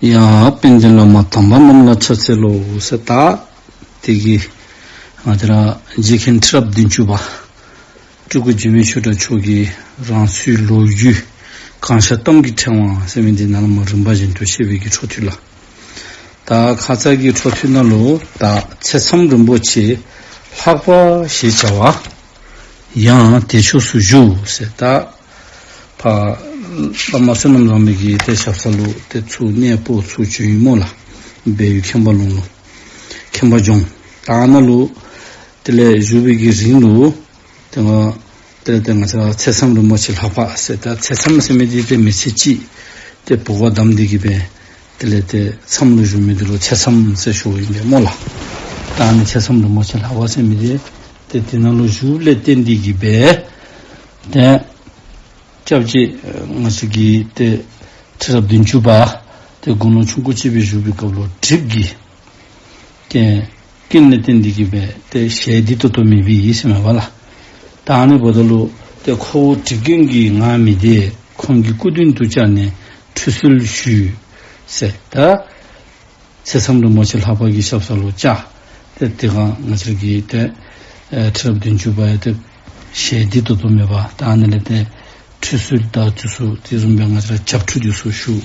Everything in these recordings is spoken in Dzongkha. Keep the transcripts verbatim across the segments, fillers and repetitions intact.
ཡ་དཔལ་ལྡན་བླ་མ་དམ་པ་རྣམས་ལ་ཕྱག་འཚལ་ལོ་ཟེར། ད་དེ་གི་ང་བཅས་ར་རྗེ་མཁན་ཁྲི་རབས་བདུན་ཅུ་པ་སྤྲུལ་སྐུ་འཇིགས་མེད་ཆོས་གྲགས་མཆོག་གི་རང་ཚུལ་ལོ་རྒྱུས་གང་ཤར་གཏམ་གྱི་ཕྲེང་བ་ཟེར་མི་འདི་ནང་ལུ་མ་རིམ་པ་བཞིན་དུ་བཤད་པའི་གི་འཕྲོ་མཐུད་ལགས། ད་ཁ་ཙ་གི་འཕྲོ་མཐུད་ནང་ལུ་ད་ཚེ་མཚམས་རིན་པོ་ཆེ་ལྷག་པ་ཞེས་བྱ་བ་ཡང་དེ་ཕྱོགས་སུ་བཞུགས་ཟེར། ད་ཕར་བླ་མ་བསོད་ནམས་བཟང་པོའི་གི་ཏེ་ཞབས་ས་ལུ་ཏེ་ཚུར་གནས་སྤོ་ཚུར་བྱོན་ཡི་སྨོ་ལགས། སྦས་ཡུལ་མཁན་པ་ལུང་ལུ་མཁན་པ་ལྗོངས། ད་ནཱ་ལུ་དེ་ལས་བཞུགས་པའི་གི་རིང་ལུ་ཏེ་ང་ཏེ་ཏེ་ང་བཅས་ར་ཚེ་མཚམས་རིན་པོ་ཆེ་ལྷག་པ་ཟེར། ད་ཚེ་མཚམས་ཟེར་མི་འདི་ཏེ་མི་ཚེ་གཅིག་ཏེ་བུག་པ་བསྡམས་ཏེ་གི་སྦེ་དེ་ལས་ཏེ་མཚམས་ལུ་བཞུགས་མི་འདི་ལུ་ཚེ་མཚམས་ཟེར་ཞུཝ་ཨིན་པས་སྨོ་ལགས། ད་ཨ་ནི་ཚེ་མཚམས་རིན་པོ་ཆེ་ལྷག་པ་ཟེར་མི་འདི་ཏེ་དེ་ནང་ལུ་བཞུགསཔ་ལས་བརྟེན་ཏེ་གི་སྦེ་ཏེ་སྐྱབས་རྗེ་ང་བཅས་ཀྱི་ཏེ་ཁྲི་རབས་བདུན་ཅུ་པ་ཏེ་དགུང་ལོ་ཆུང་ཀུ་ཅིག་སྦེ་བཞུགས་པའི་སྐབས་ལུ་གྲིབ་ཀྱི་ཏེ་སྐྱོན་ལས་བརྟེན་ཏེ་གི་སྦེ་ཏེ་ཞལ་བདེ་ཏོག་ཏོ་མེད་པའི་ཨིན་ཟེར་མས་པ་ལགས། ད་ཨ་ནི་འབདཝ་ད་ལུ་ཏེ་ཁོ་བོ་གྲིབ་སྐྱོན་གྱིས་ངག་མི་བདེ། ཁོང་གི་སྐུ་མདུན་དུ་བཅར་ནས་ཁྲུས་གསོལ་ཞུས་ཟེར། ད་ཚེ་མཚམས་རིན་པོ་ཆེ་ལྷག་པ་གི་ཞབས་ས་ལུ་བཅར། ཏེ་དེ་སྒང་ང་བཅས་ཀྱི་ཏེ་ཨེ་ཁྲི་རབས་བདུན་ཅུ་པ་ཡང་ཏེ་ཞལ་བདེ་ཏོག་ཏོ་མེད་པ། ད་ཨ་ནི་ལས་ཏེ་ཁྲུས་གསོལ་དང་དེ་ཚུ་དེ་བཟུམ་སྦེ་ང་བཅས་ར་བྱབས་ཁྲུས་དེ་ཚུ་ཞུ།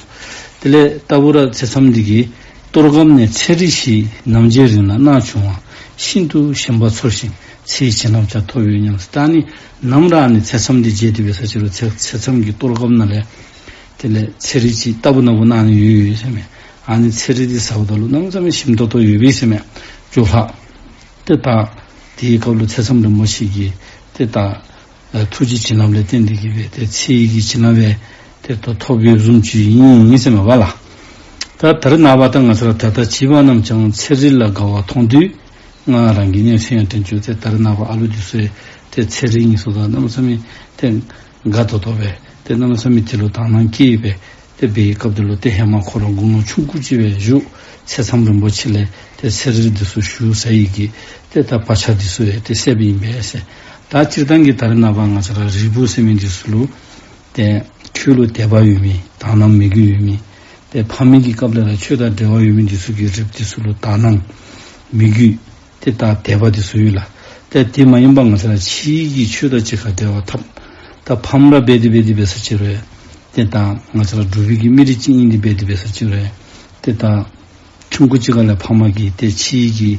དེ་ལས་ལྟ་བུ་ར་ཚེ་མཚམས་འདི་གིས་གཏོར་སྒམ་ནས་ཚེ་རིལ་ཞིག་ནམ་འཇལ་རིང་ལ་གནང་བྱུང་བ་ཤིན་ཏུ་ཞིམ་པ་ཚོར་ཞིང་ཚེའི་བྱིན་རླབས་ཀྱང་ཐོབ་ཡོད་སྙམ་ཟེར། ད་ཨ་ནི་ནམ་ར་ཨ་ནི་ཚེ་མཚམས་འདི་མཇལ་ཏེ་འབད་ས་ཅིག་རུང་ཚེ་ཚེ་མཚམས་ཀྱི་གཏོར་སྒམ་ནང་ལས་དེ་ལས་ཚེ་རིལ་ཅིག་ལྟ་བུ་ནམ་བུ་གནང་ནི་ཡོད་ཡོད་ཟེར་མས། ཨ་ནི་ཚེ་རིལ་འདི་ཟཝ་ད་ལུ་གནམ་མེད་ས་མེད་ཞིམ་ཏོང་ཏོ་ཡོད་པས་ཟེར་མས། ཇོ་ལགས། ཏེ་ད་དེའི་སྐབས་ལུ་ཚེ་མཚམས་རིན་པོ་ཆེ་གི་ཏེ་ད་ཨེ་ཐུགས་རྗེ་བྱིན་རླབས་ལས་བརྟེན་ཏེ་གི་སྦེ་ཏེ་ཚེ་ཡི་གི་བྱིན་རླབས་སྦེ་ཏེ་ད་ཐོབ་ཡོདཔ་བཟུམ་ཅིག་ཨིན་ཟེར་མས་པ་ལགས། ད་ད་རེས་ནངས་པ་ད་ང་བཅས་ར་ད་ལྟ་བྱིས་པ་རྣམས་ཀྱང་ཚེ་རིལ་ལ་དགའ་བ་མཐོང་དུས་ང་རང་གི་གནས་ཚུལ་ཡང་དྲན་བྱུང་ཟེར། ད་རེས་ནངས་པ་ཨ་ལུ་འདི་ཚུ་ཏེ་ཚེ་རིལ་ཨིན་ཟེརཝ་ད་གནམ་མེད་ས་མེད་ཏེ་དགའ་ཏོག་ཏོ་སྦེ་ཏེ་གནམ་མེད་ས་མེད་དེ་ལུ་དག་སྣང་སྐྱེས་སྦེ་ཏེ་འབད་བའི་སྐབས་དེ་ལུ་ཏེ་ཧེ་མ་ཁོ་ར་དགུང་ལོ་ཆུང་ཀུ་ཅིག་སྦེ་བཞུགས་ཚེ་མཚམས་རིན་པོ་ཆེ་ལས་ཏེ་ཚེ་རིལ་འདི་ཚུ་ཞུ་ཟ་ཡི་གི་ཏེ་ད་བག་ཆགས་འདི་ཚུ་ཡང་ཏེ་སད་པའི་ཨིན་པས་ཟེར། ད་སྤྱིར་བཏང་གི་ད་རེས་ནངས་པ་ང་བཅས་ར་རིལ་བུ་ཟེར་མི་འདི་ཚུ་ལུ་ཏེ་ཁྱོད་ལུ་དད་པ་ཡོད་མི་དག་སྣང་མོས་གུས་ཡོད་མི་ཏེ་ཕ་མེས་ཀྱི་སྐབས་ལས་ར་ཆོས་དང་འབྲེལ་བ་ཡོད་མི་འདི་ཚུ་གིས་རིལ་བུ་འདི་ཚུ་ལུ་དག་སྣང་མོས་གུས་ཏེ་ད་དད་པ་འདི་ཚུ་ཡོད་ལགས། ཏེ་དེ་མ་ཡིན་པ་ང་བཅས་ར་ཕྱི་གི་ཆོས་དང་གཅིག་ཁར་འབྲེལ་བ་འཐབ། ད་ཕམ་ར་འབད་དེ་འབད་དེ་འབད་ས་ཅིག་རུང་ཏེ་ད་ང་བཅས་ར་འབྲུག་པའི་གི་མི་རིགས་ཅིག་ཨིན་ཏེ་འབད་དེ་འབད་ས་ཅིག་རུང་ཏེ་ད་ཆུང་ཀུ་ཅིག་ཁ་ལས་ཕ་མ་གིས་ཏེ་ཕྱི་གི་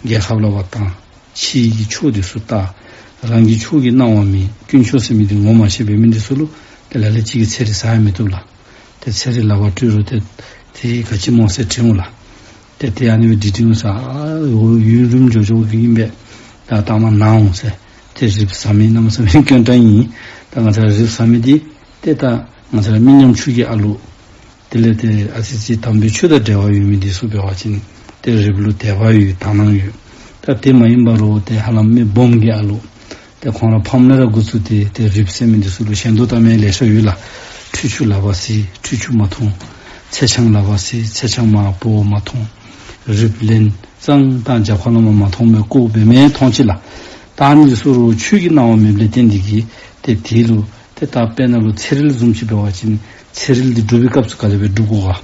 རྒྱལ་ཁབ་ལུ་འབག་བཏང་། ཕྱི་གི་ཕྱོགས་འདི་ཚུ་ལྟ། རང་གི་ཕྱོགས་ཀྱི་སྣང་བ་མེད། དཀོན་མཆོག་ཟེར་མི་འདི་ངོ་མ་ཤེས་པའི་མི་འདི་ཚུ་ལུ་ཏེ་ལ་ལུ་ཅིག་གིས་ཚེ་རིལ་ཟ་ཡང་མི་བཏུབ་ལགས། ཏེ་ཚེ་རིལ་ལག་པར་སྤྲོད་རུང་ཏེ་དེ་ག་ཅི་སྨོ་ཟེར་དྲི་འོང་ལགས། ཏེ་དེ་ཨ་ནི་སྦེ་དྲི་དྲི་འོང་ས་ཨ་འོ་ཡུན་རིངམོ་འགྱོ་འགྱོཝ་གི་ཨིན་པས། ད་ལྟ་མ་ན་འོང་ཟེར། ཏེ་རིལ་བུ་ཟ་མི་གནམ་མེད་ས་མེད་དཀོན་དྲགས་ཨིན། ད་ང་བཅས་ར་རིལ་བུ་ཟ་མི་འདི་ཏེ་ད་ང་བཅས་ར་མི་ཉམ་ཆུང་གི་ཨ་ལུ་དེ་ལས་ཏེ་ཨ་ཙི་ཅིག་དམ་པའི་ཆོས་དང་འབྲེལ་བ་ཡོད་མི་འདི་ཚུ་འབད་བ་ཅིན་ཏེ་རིལ་བུ་ལུ་དད་པ་ཡོད་དག་སྣང་ཡོད། ད་དེ་མ་ཡིན་པ་རུང་ཏེ་ཧ་ལམ་མི་སྦོམ་གྱི་ཨ་ལུ་ཏེ་ཁོང་ར་ཕམ་ལས་ར་འགོ་བཙུགས་ཏེ་ཏེ་རིལ་བུ་ཟེར་མི་འདི་ཚུ་ལུ་ཞེན་དོ་ད་མི་ལེ་ཤ་ཡོད་ལགས། ཁྲུས་ཆུ་ལག་པར་བསིལ་ཁྲུས་ཆུ་མ་འཐུང་། ཚེ་ཆང་ལག་པར་བསིལ་ཚེ་ཆང་མར་བོ་མ་འཐུང་། རིལ་བུ་ལེན་གཙང་དང་རྒྱབ་ཁ་ལས་མར་མ་འཐུང་མི་ལྐོག་འབད་མི་མཐོང་ཅི་ལགས། ད་ཨ་ནི་འདི་ཚུ་རུང་ཆོས་ཀྱི་སྣང་བ་མེདཔ་ལས་བརྟེན་ཏེ་གིས་ཏེ་དེ་ལུ་ཏེ་ད་དཔེར་ན་ལུ་ཚེ་རིལ་བཟུམ་ཅིག་འབད་བ་ཅིན་ཚེ་རིལ་འདི་སྒྲུབ་པའི་སྐབས་སུ་ག་དེ་སྦེ་སྒྲུབ་དགོ་ག།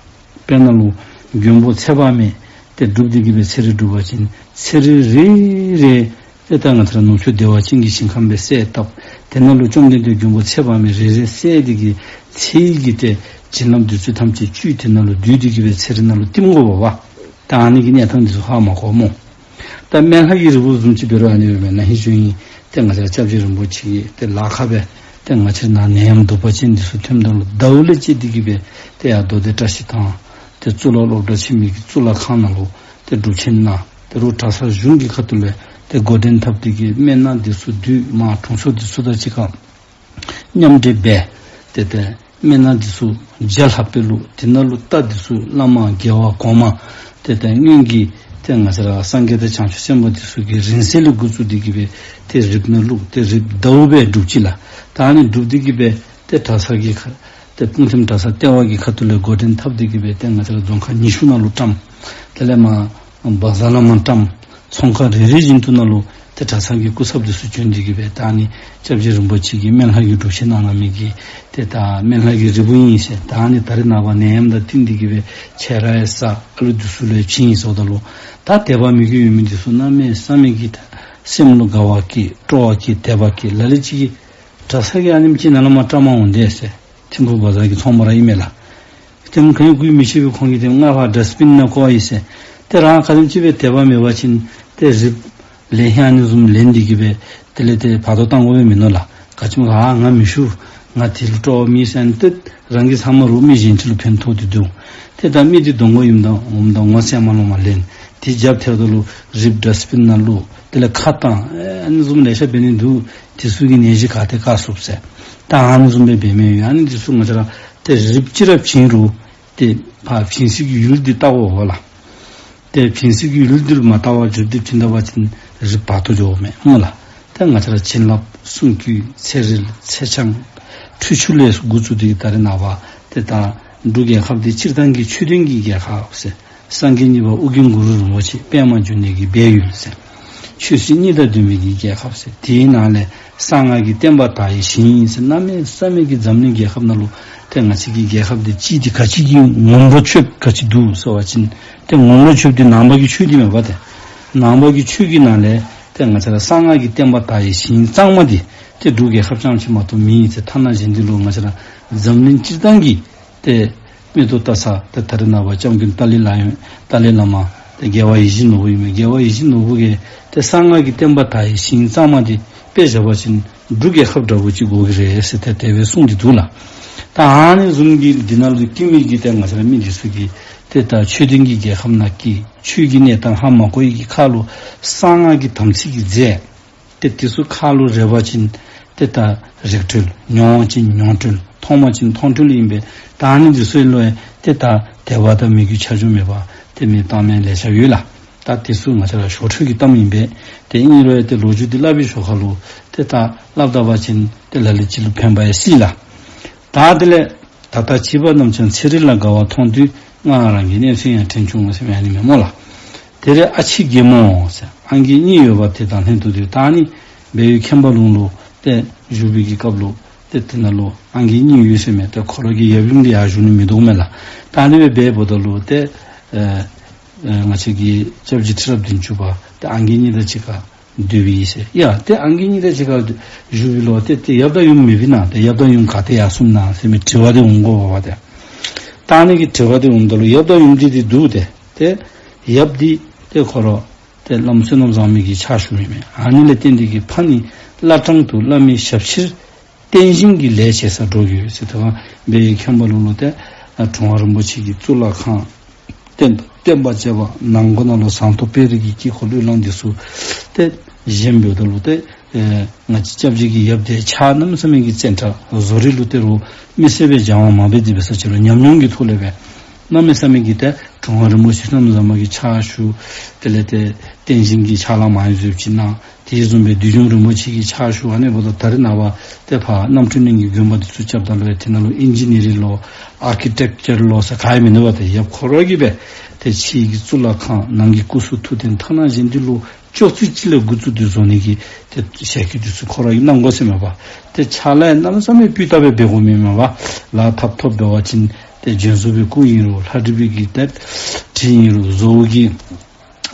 དཔེར་ན་ལུ་མགོན་པོ་ཚེ་དཔག་མེད་ཏེ་སྒྲུབ་སྟེ་གིས་སྦེ་ཚེ་རིལ་སྒྲུབ་པ་ཅིན་ཚེ་རིལ་རེ་རེ་ཏེ་ད་ང་བཅས་ར་ནུབ་ཕྱོགས་བདེ་བ་ཅན་གྱི་ཞིང་ཁམས་སྦེ་གསལ་བཏབ། དེ་ནང་ལུ་བཅོམ་ལྡན་འདས་མགོན་པོ་ཚེ་དཔག་མེད་རེ་རེ་གསལ་ཏེ་གིས་ཚེ་ཡི་གི་ཏེ་བྱིན་རླབས་བདུད་རྩི་ཐམས་ཅད་བཅུད་དེ་ནང་ལུ་བསྡུས་ཏེ་གིས་སྦེ་ཚེ་རིལ་ནང་ལུ་བསྟིམ་དགོ་པ་པ། ད་ཨ་ནི་གི་གནས་སྟངས་འདི་ཚུ་ཧ་མ་གོ་སྨོ། ད་སྨན་ལྷ་གི་རིལ་བུ་བཟུམ་ཅིག་འབད་རུང་ཨ་ནི་སྦེ་མེན་ན་ཧིང་ཅིག་ཨིན། ཏེ་ང་བཅས་ར་སྐྱབས་རྗེ་རིན་པོ་ཆེ་གིས་ཏེ་ལཱ་ཁག་སྦེ་ཏེ་ང་བཅས་ར་ནད་ཡམས་གདུག་པ་ཅན་འདི་ཚུ་ཐོནམ་ད་ལུ་ཟླཝ་ལས་བཅད་དེ་གིས་སྦེ་ཏེ་ཡར་མདོ་སྡེ་བཀྲ་ཤིས་ཐང་ཏེ་གཙུག་ལག་སློབ་གྲྭ་ཆེན་མོའི་གི་གཙུག་ལག་ཁང་ནང་ལུ་ཏེ་སྒྲུབ་ཆེན་གནང་། ཏེ་རོགས་གྲྭ་ཚང་གཞུང་གི་ཁ་ཐུག་ལས་ཏེ་འགོ་འདྲེན་འཐབ་སྟེ་གིས་སྨན་སྣ་འདི་ཚུ་བསྡུ། མར་དྲུང་འཚོ་འདི་ཚུ་དང་གཅིག་ཁར་མཉམ་འབྲེལ་འབད། ཏེ་ཏེ་སྨན་སྣ་འདི་ཚུ་བརྒྱ་ལྷག་སྤེལ་ལོ། དེ་ནང་ལུ་རྟ་འདི་ཚུ་བླ་མ་རྒྱལ་བ་གོང་མ་ཏེ་ཏེ་སྔོན་གྱི་ཏེ་ང་བཅས་ར་སངས་རྒྱས་དང་བྱང་ཆུབ་སེམས་དཔའ་འདི་ཚུ་གི་རིང་བསྲེལ་ལས་འགོ་བཙུགས་ཏེ་གིས་སྦེ་ཏེ་རིལ་བུ་ནང་བླུགས། ཏེ་རིལ་བུ་ཟླཝ་སྦེ་སྒྲུབ་ཅི་ལགས། ད་ཨ་ནི་སྒྲུབ་སྟེ་གིས་སྦེ་ཏེ་གྲྭ་ཚང་གི་ཁ་ཏེ་སྤུངས་ཐིམ་གྲྭ་ཚང་ལྟེ་བ་གི་ཁ་ཐུག་ལས་འགོ་འདྲེན་འཐབ་སྟེ་གིས་སྦེ་ཏེ་ང་བཅས་ར་རྫོང་ཁག་ཉི་ཤུ་ནང་ལུ་བཀྲམ། དེ་ལས་མར་བ་ཛར་ནང་མར་བཀྲམ། ཚོང་ཁང་རེ་རེ་བཞིན་དུ་ནང་ལུ་ཏེ་ གྲྭ་ཚང་གི་སྐུ་ཚབ་འདི་ཚུ་བྱོན་ཏེ་གི་སྦེ་ད་ཨ་ནི་སྐྱབས་རྗེ་རིན་པོ་ཆེ་གིས་སྨན་ལྷ་གི་སྒྲུབ་བྱེད་གནང་གནང་མི་གི་ཏེ་ད་སྨན་ལྷ་གི་རིལ་བུ་ཨིན་ཟེར། ད་ཨ་ནི་ད་རེས་ནངས་པ་ནད་ཡམས་དང་བསྟུན་ཏེ་གི་སྦེ་ཆད་ར་ཡང་ས་ཨ་ལུ་འདི་ཚུ་ལུ་ཡང་བྱིན་ཡི་ཟེརཝ་ད་ལུ་ད་དད་པ་མོས་གུས་ཡོད་མི་འདི་ཚུ་གནམ་མེད་ས་མེད་ཀྱི་ད་སེམས་ལུ་དགའ་བ་སྐྱེས་སྤྲོ་བ་སྐྱེས་དད་པ་སྐྱེས། ལ་ལུ་ཅིག་གིས་གྲྭ་ཚང་གི་ཨ་ནེམ་ཅིག་ནང་ལས་མར་བཀྲག་མ་འོང་དེས་ཟེར། ཐིམ་ཕུག་བ་ཛར་གྱི་ཚོང་པ་ར་ཨིན་མས་ལགས། ཏེ་ག་ཡང་གུས་མི་ཤེས་པའི་ཁོང་གིས་ཏེ་ང་ཕར་ཌསཊ་བིན་ནང་བཀོ་ཡི་ཟེར། ཏེ་རང་ག་དེམ་ཅིག་སྦེ་དད་པ་མེད་པ་ཅིན་ཏེ་རིལ་བུ་ལེན་ཧེ་ཨ་ནི་བཟུམ་ལེན་ཏེ་གི་སྦེ་དེ་ལས་ཏེ་བར་དོ་བཏང་དགོ་པས་མིན་ནུག་ལགས། ག་ཅི་སྨོ་ཨ་ང་མི་ཞུ། ང་དེ་ལུ་སྤྲོ་བ་མེད་ཟེར་ཨ་ནི་ཏེ་རང་གིས་ཚང་མ་རུང་མི་གཞན་ཅིག་ལུ་ཕན་ཐོགས་ཏེ་འདུག། ཏེ་ད་མི་འདི་གདོང་པ་ཨིནམ་ད་འོངམ་ད་ངོ་ཚ་མ་ལོང་མར་ལེན། དེ་རྒྱབ་ཐེར་དོ་ལུ་རིལ་བུ་ཌསཊ་བིན་ནང་བླུག། དེ་ལས་ཁ་བཏང་། ཨེ་ཨ་ནི་བཟུམ་ལེ་ཤ་འབད་ནི་འདུག། དེ་ཚུ་གིས་ནད་གཞི་ག་ཏེ་བཀག་ཚུགས་ཟེར། ད་ཨ་ནི་བཟུམ་སྦེ་འབད་མི་ཡོད། ཨ་ནི་འདི་ཚུ་ང་བཅས་ར་ཏེ་རིལ་བུ་ཅིག་ར་བྱིན་རུང་ཏེ་ཕར་བྱིན་སའི་གི་ཡུལ་འདི་བལྟ་དགོ་པས་ལགས། ཏེ་བྱིན་སའི་གི་ཡུལ་འདི་ལུ་མ་བལྟ་བར་རིལ་བུ་འདི་བྱིན་ད་པ་ཅིན་རིལ་བུ་བར་དོ་འགྱོཝ་མས་སྨོ་ལགས། ཏེ་ང་བཅས་ར་བྱིན་རླབས་གསུང་སྐུད་ཚེ་རིལ་ཚེ་ཆང་ཁྲུས་ཆུ་ལས་འགོ་བཙུགས་ཏེ་ད་རེས་ནངས་པ་ཏེ་ད་འབྲུག་རྒྱལ་ཁབ་འདི་སྤྱིར་བཏང་གི་ཆོས་ལྡན་གྱི་རྒྱལ་ཁབ་ཟེར། སངས་རྒྱས་གཉིས་པ་ཨོ་རྒྱན་གུ་རུ་རིན་པོ་ཆེ་པདྨ་འབྱུང་གནས་ཀྱི་སྦས་ཡུལ་ཟེར། ཆོས་སྲིད་གཉིས་དང་ལྡན་པའི་གི་རྒྱལ་ཁབ་ཟེར། དེའི་ནང་ལས་གསང་སྔགས་ཀྱི་བསྟན་པ་དར་བའི་ཞིང་ཨིན་ཟེར། གནམ་མེད་ས་མེད་ཀྱི་འཛམ་གླིང་རྒྱལ་ཁབ་ནང་ལུ་ཏེ་ང་བཅས་ཀྱི་རྒྱལ་ཁབ་འདི་སྤྱི་འདི་ག་ཅི་གི་ངོམ་རོ་ཆོསཔ་ག་ཅི་འདུག་ཟེར་བ་ཅིན་ཏེ་ངོམ་རོ་ཆོསཔ་འདི་ནང་པ་གི་ཆོས་འདི་མས་པ་ཏེ། ནང་པ་གི་ཆོས་ཀྱི་ནང་ལས་ཏེ་ང་བཅས་ར་གསང་སྔགས་ཀྱི་བསྟན་པ་དར་བའི་ཞིང་གཙང་མ་འདི་ཏེ་འབྲུག་རྒྱལ་ཁབ་རྐྱངམ་ཅིག་མ་གཏོགས་མེད་ཟེར། ཐ་ན་གཞན་འདི་ལུ་ང་བཅས་ར་འཛམ་གླིང་སྤྱིར་བཏང་གི་ཏེ་མིག་ཏོ་བལྟ་ས་ཏེ་ད་རེས་ནངས་པ་སྐྱབས་མགོན་ཏཱ་ལའི་བླ་ཏཱ་ལའི་བླ་མ་ཏེ་རྒྱལ་བ་ཡིད་བཞིན་ནོར་བུ་ཨིན་མས། རྒྱལ་བ་ཡིད་བཞིན་ནོར་བུ་གིས་ཏེ་གསང་སྔགས་ཀྱི་བསྟན་པ་དར་བའི་ཞིང་གཙང་མ་འདི་དཔེ་བཞག་པ་ཅིན་འབྲུག་རྒྱལ་ཁབ་འདྲ་བོ་ཅིག་དགོ་གི་རེད་ཟེར་ཏེ་དེ་སྦེ་གསུངས་ཏེ་འདུག་ལགས། ད་ཨ་ནི་བཟུམ་གྱི་འདི་ནང་ལུ་སྐྱེ་མི་གི་ཏེ་ང་བཅས་ར་མི་འདི་ཚུ་གིས་ཏེ་ད་ཆོས་ལྡན་གྱི་རྒྱལ་ཁབ་ནང་གི་ཆོས་ཀྱི་གནས་སྟངས་ཧ་མ་གོ་བའི་གི་ཁར་ལུ་གསང་སྔགས་ཀྱི་དམ་ཚིག་གི་རྫས་ཏེ་དེ་ཚུ་ཁ་ལུ་རེག་པ་ཅིན་ཏེ་ད་རེག་གྲོལ། མྱོང་བ་ཅིན་མྱོང་གྲོལ། མཐོང་བ་ཅིན་མཐོང་གྲོལ་ཨིན་པས། ད་ཨ་ནི་འདི་ཚུ་ལུ་ཡང་ཏེ་ད་དད་པ་དང་མོས་གུས་ཆ་འཇོག་མེད་པར་ཏེ་མི་བཏང་མི་ལེ་ཤ་ཡོད་ལགས། ད་དེ་ཚུ་ང་བཅས་ར་ཞོར་འཕྲོས་ཀྱི་གཏམ་ཨིན་པས། ཏེ་ཨིན་རུང་ཡང་ཏེ་ལོ་རྒྱུས་འདི་སླབ་པའི་ཞོར་ཁ་ལུ་ཏེ་ད་སླབ་ད་པ་ཅིན་ཏེ་ལ་ལུ་ཅིག་ལུ་ཕན་པ་ཡང་སྲིད་ལགས། ད་དེ་ལས་ད་ལྟ་བྱིས་པ་རྣམས་ཀྱང་ཚེ་རིལ་ལ་དགའ་བ་མཐོང་དུས་ང་རང་གི་གནས་ཚུལ་ཡང་དྲན་བྱུང་ཟེར་མི་ཨ་ནི་མས་སྨོ་ལགས། དེར་ཨ་ཕྱི་རྒན་མོ་ཟེར་ཨང་རྒས་གཉིས་ཡོད་པ་དེ་དང་ལྷན་དུ་སྡོད། ད་ཨ་ནི་སྦས་ཡུལ་མཁན་པོ་ལུང་ལུ་ཏེ་བཞུགས་པའི་གི་སྐབས་ལུ་ཏེ་དེ་ནང་ལུ་ཨང་རྒས་གཉིས་ཡོད་ཟེར་མས། ཏེ་ཁོ་ར་གི་ཡབ་ཡུམ་འདི་ཡར་བཞུགས་ནི་མིན་འདུག་མས་ལགས། ད་ཨ་ནི་སྦེ་འབདཝ་ད་ལུ་ཏེ་ཨེ་ཨེ་ང་བཅས་ཀྱི་སྐྱབས་རྗེ་ཁྲི་རབས་བདུན་ཅུ་པ་ཏེ་ཨང་རྒས་གཉིས་དང་གཅིག་ཁར་སྡོད་པའི་ཟེར། ཡ་ཏེ་ཨང་རྒས་གཉིས་དང་གཅིག་ཁར་བཞུགས་པའི་ལུ་ཏེ་ཏེ་ཡབ་དང་ཡུམ་མེད་པའི་ནང་ཏེ་ཡབ་དང་ཡུམ་ག་ཏེ་ཡར་སོང་ན་ཟེར་མི་དྲི་བ་འདི་འོང་དགོ་པས་ཏེ། ད་ཨ་ནི་གི་དྲི་བ་འདི་འོངམ་ད་ལུ་ཡབ་དང་ཡུམ་འདི་ཏེ་འདུག་ཏེ། ཏེ་ཡབ་འདི་ཏེ་ཁོ་ར་ཏེ་བླམ་བསོད་ནམས་བཟང་མོ་གི་ཕྱག་ཞུ་མི་མས། ཨ་ནི་ལས་བརྟེན་ཏེ་གི་ཕ་ནི་བླ་བྲང་དུ་བླ་མའི་ཞབས་ཕྱིར་བསྟན་བཞེངས་ཀྱི་ལས་བྱེད་སར་འགྲོ་གི་ཡོད་ཟེར། ད་སྦས་ཡུལ་མཁན་པོ་ལུང་ལུ་ཏེ་གྲུབ་དབང་རིན་པོ་ཆེ་གི་གཙུག་ལག་ཁང་བསྟན་བསྟན་པ་བཅས་པ་ནང་སྒོ་ནང་ལུ་ཟངས་མདོག་དཔལ་རི་གི་དཀྱིལ་འཁོར་བློས་བསླངས་འདི་ཚུ་ཏེ་བཞེངསམ་ད་ལུ་ཏེ་ཨེ་ང་བཅས་སྐྱབས་རྗེ་གི་ཡབ་འདི་ཕྱག་གནམ་མེད་ས་མེད་ཀྱི་བཙན་དྲག། བཟོ་རིག་ལུ་ཏེ་རུང་མི་སེར་སྦེ་སྦྱང་བ་མ་འབད་དེ་འབད་ས་ཅིག་རུང་ཉམས་མྱོང་གི་ཐོག་ལས་སྦེ་གནམ་མེད་ས་མེད་ཀྱི་ཏེ་གྲུབ་དབང་རིན་པོ་ཆེ་བསོད་ནམས་བཟང་མོ་གི་ཕྱག་ཞུ། དེ་ལས་ཏེ་བསྟན་བཞེངས་ཀྱི་ཕྱག་ལཱ་མང་རབས་ཅིག་གནང་། དེ་བཟུམ་སྦེ་བདུད་འཇོམས་རིན་པོ་ཆེ་གི་ཕྱག་ཞུ། ཨ་ནི་འབདཝ་ད་ད་རེས་ནངས་པ་ཏེ་ཕར་རྣམ་གྲོལ་གླིང་གི་དགོན་པ་འདི་ཚུ་རྐྱབ་ད་ལུ་ཡང་དེ་ནང་ལུ་ཨིན་ཇི་ནི་རིང་ལོ་ཨར་ཀི་ཊེག་ཅར་ལོ་ཟེར་ག་ཡང་མིན་འདུག་པ། ཏེ་ཡབ་ཁོ་ར་གིས་སྦེ་ཏེ་ཕྱི་གི་གཙུག་ལག་ཁང་ནང་གི་སྐུ་གསུང་ཐུགས་རྟེན་ཐ་ན་གཞན་འདི་ལུ་ཅོག་ཙེ་ཅིག་ལས་འགོ་བཙུགས་ཏེ་བཟོ་ནི་གི་ཏེ་ཞལ་བཀོད་འདི་ཚུ་ཁོ་ར་གིས་གནང་དགོ་ཟེར་མས་པ། ཏེ་ཕྱག་ལཱ་ཡང་གནམ་མེད་ས་མེད་སྤུས་དག་སྦེ་འབད་དགོ་མི་མས་པ། ལཱ་ཐབ་ཐོབ་འབད་བ་ཅིན་ཏེ་འཇོན་བཟོ་སྦེ་བརྐུ་ཨིན་རུང་ལྷ་བྲིས་པའི་གི་ཏེ་བྲིས་ཨིན་རུང་བཟོ་བོ་གིས་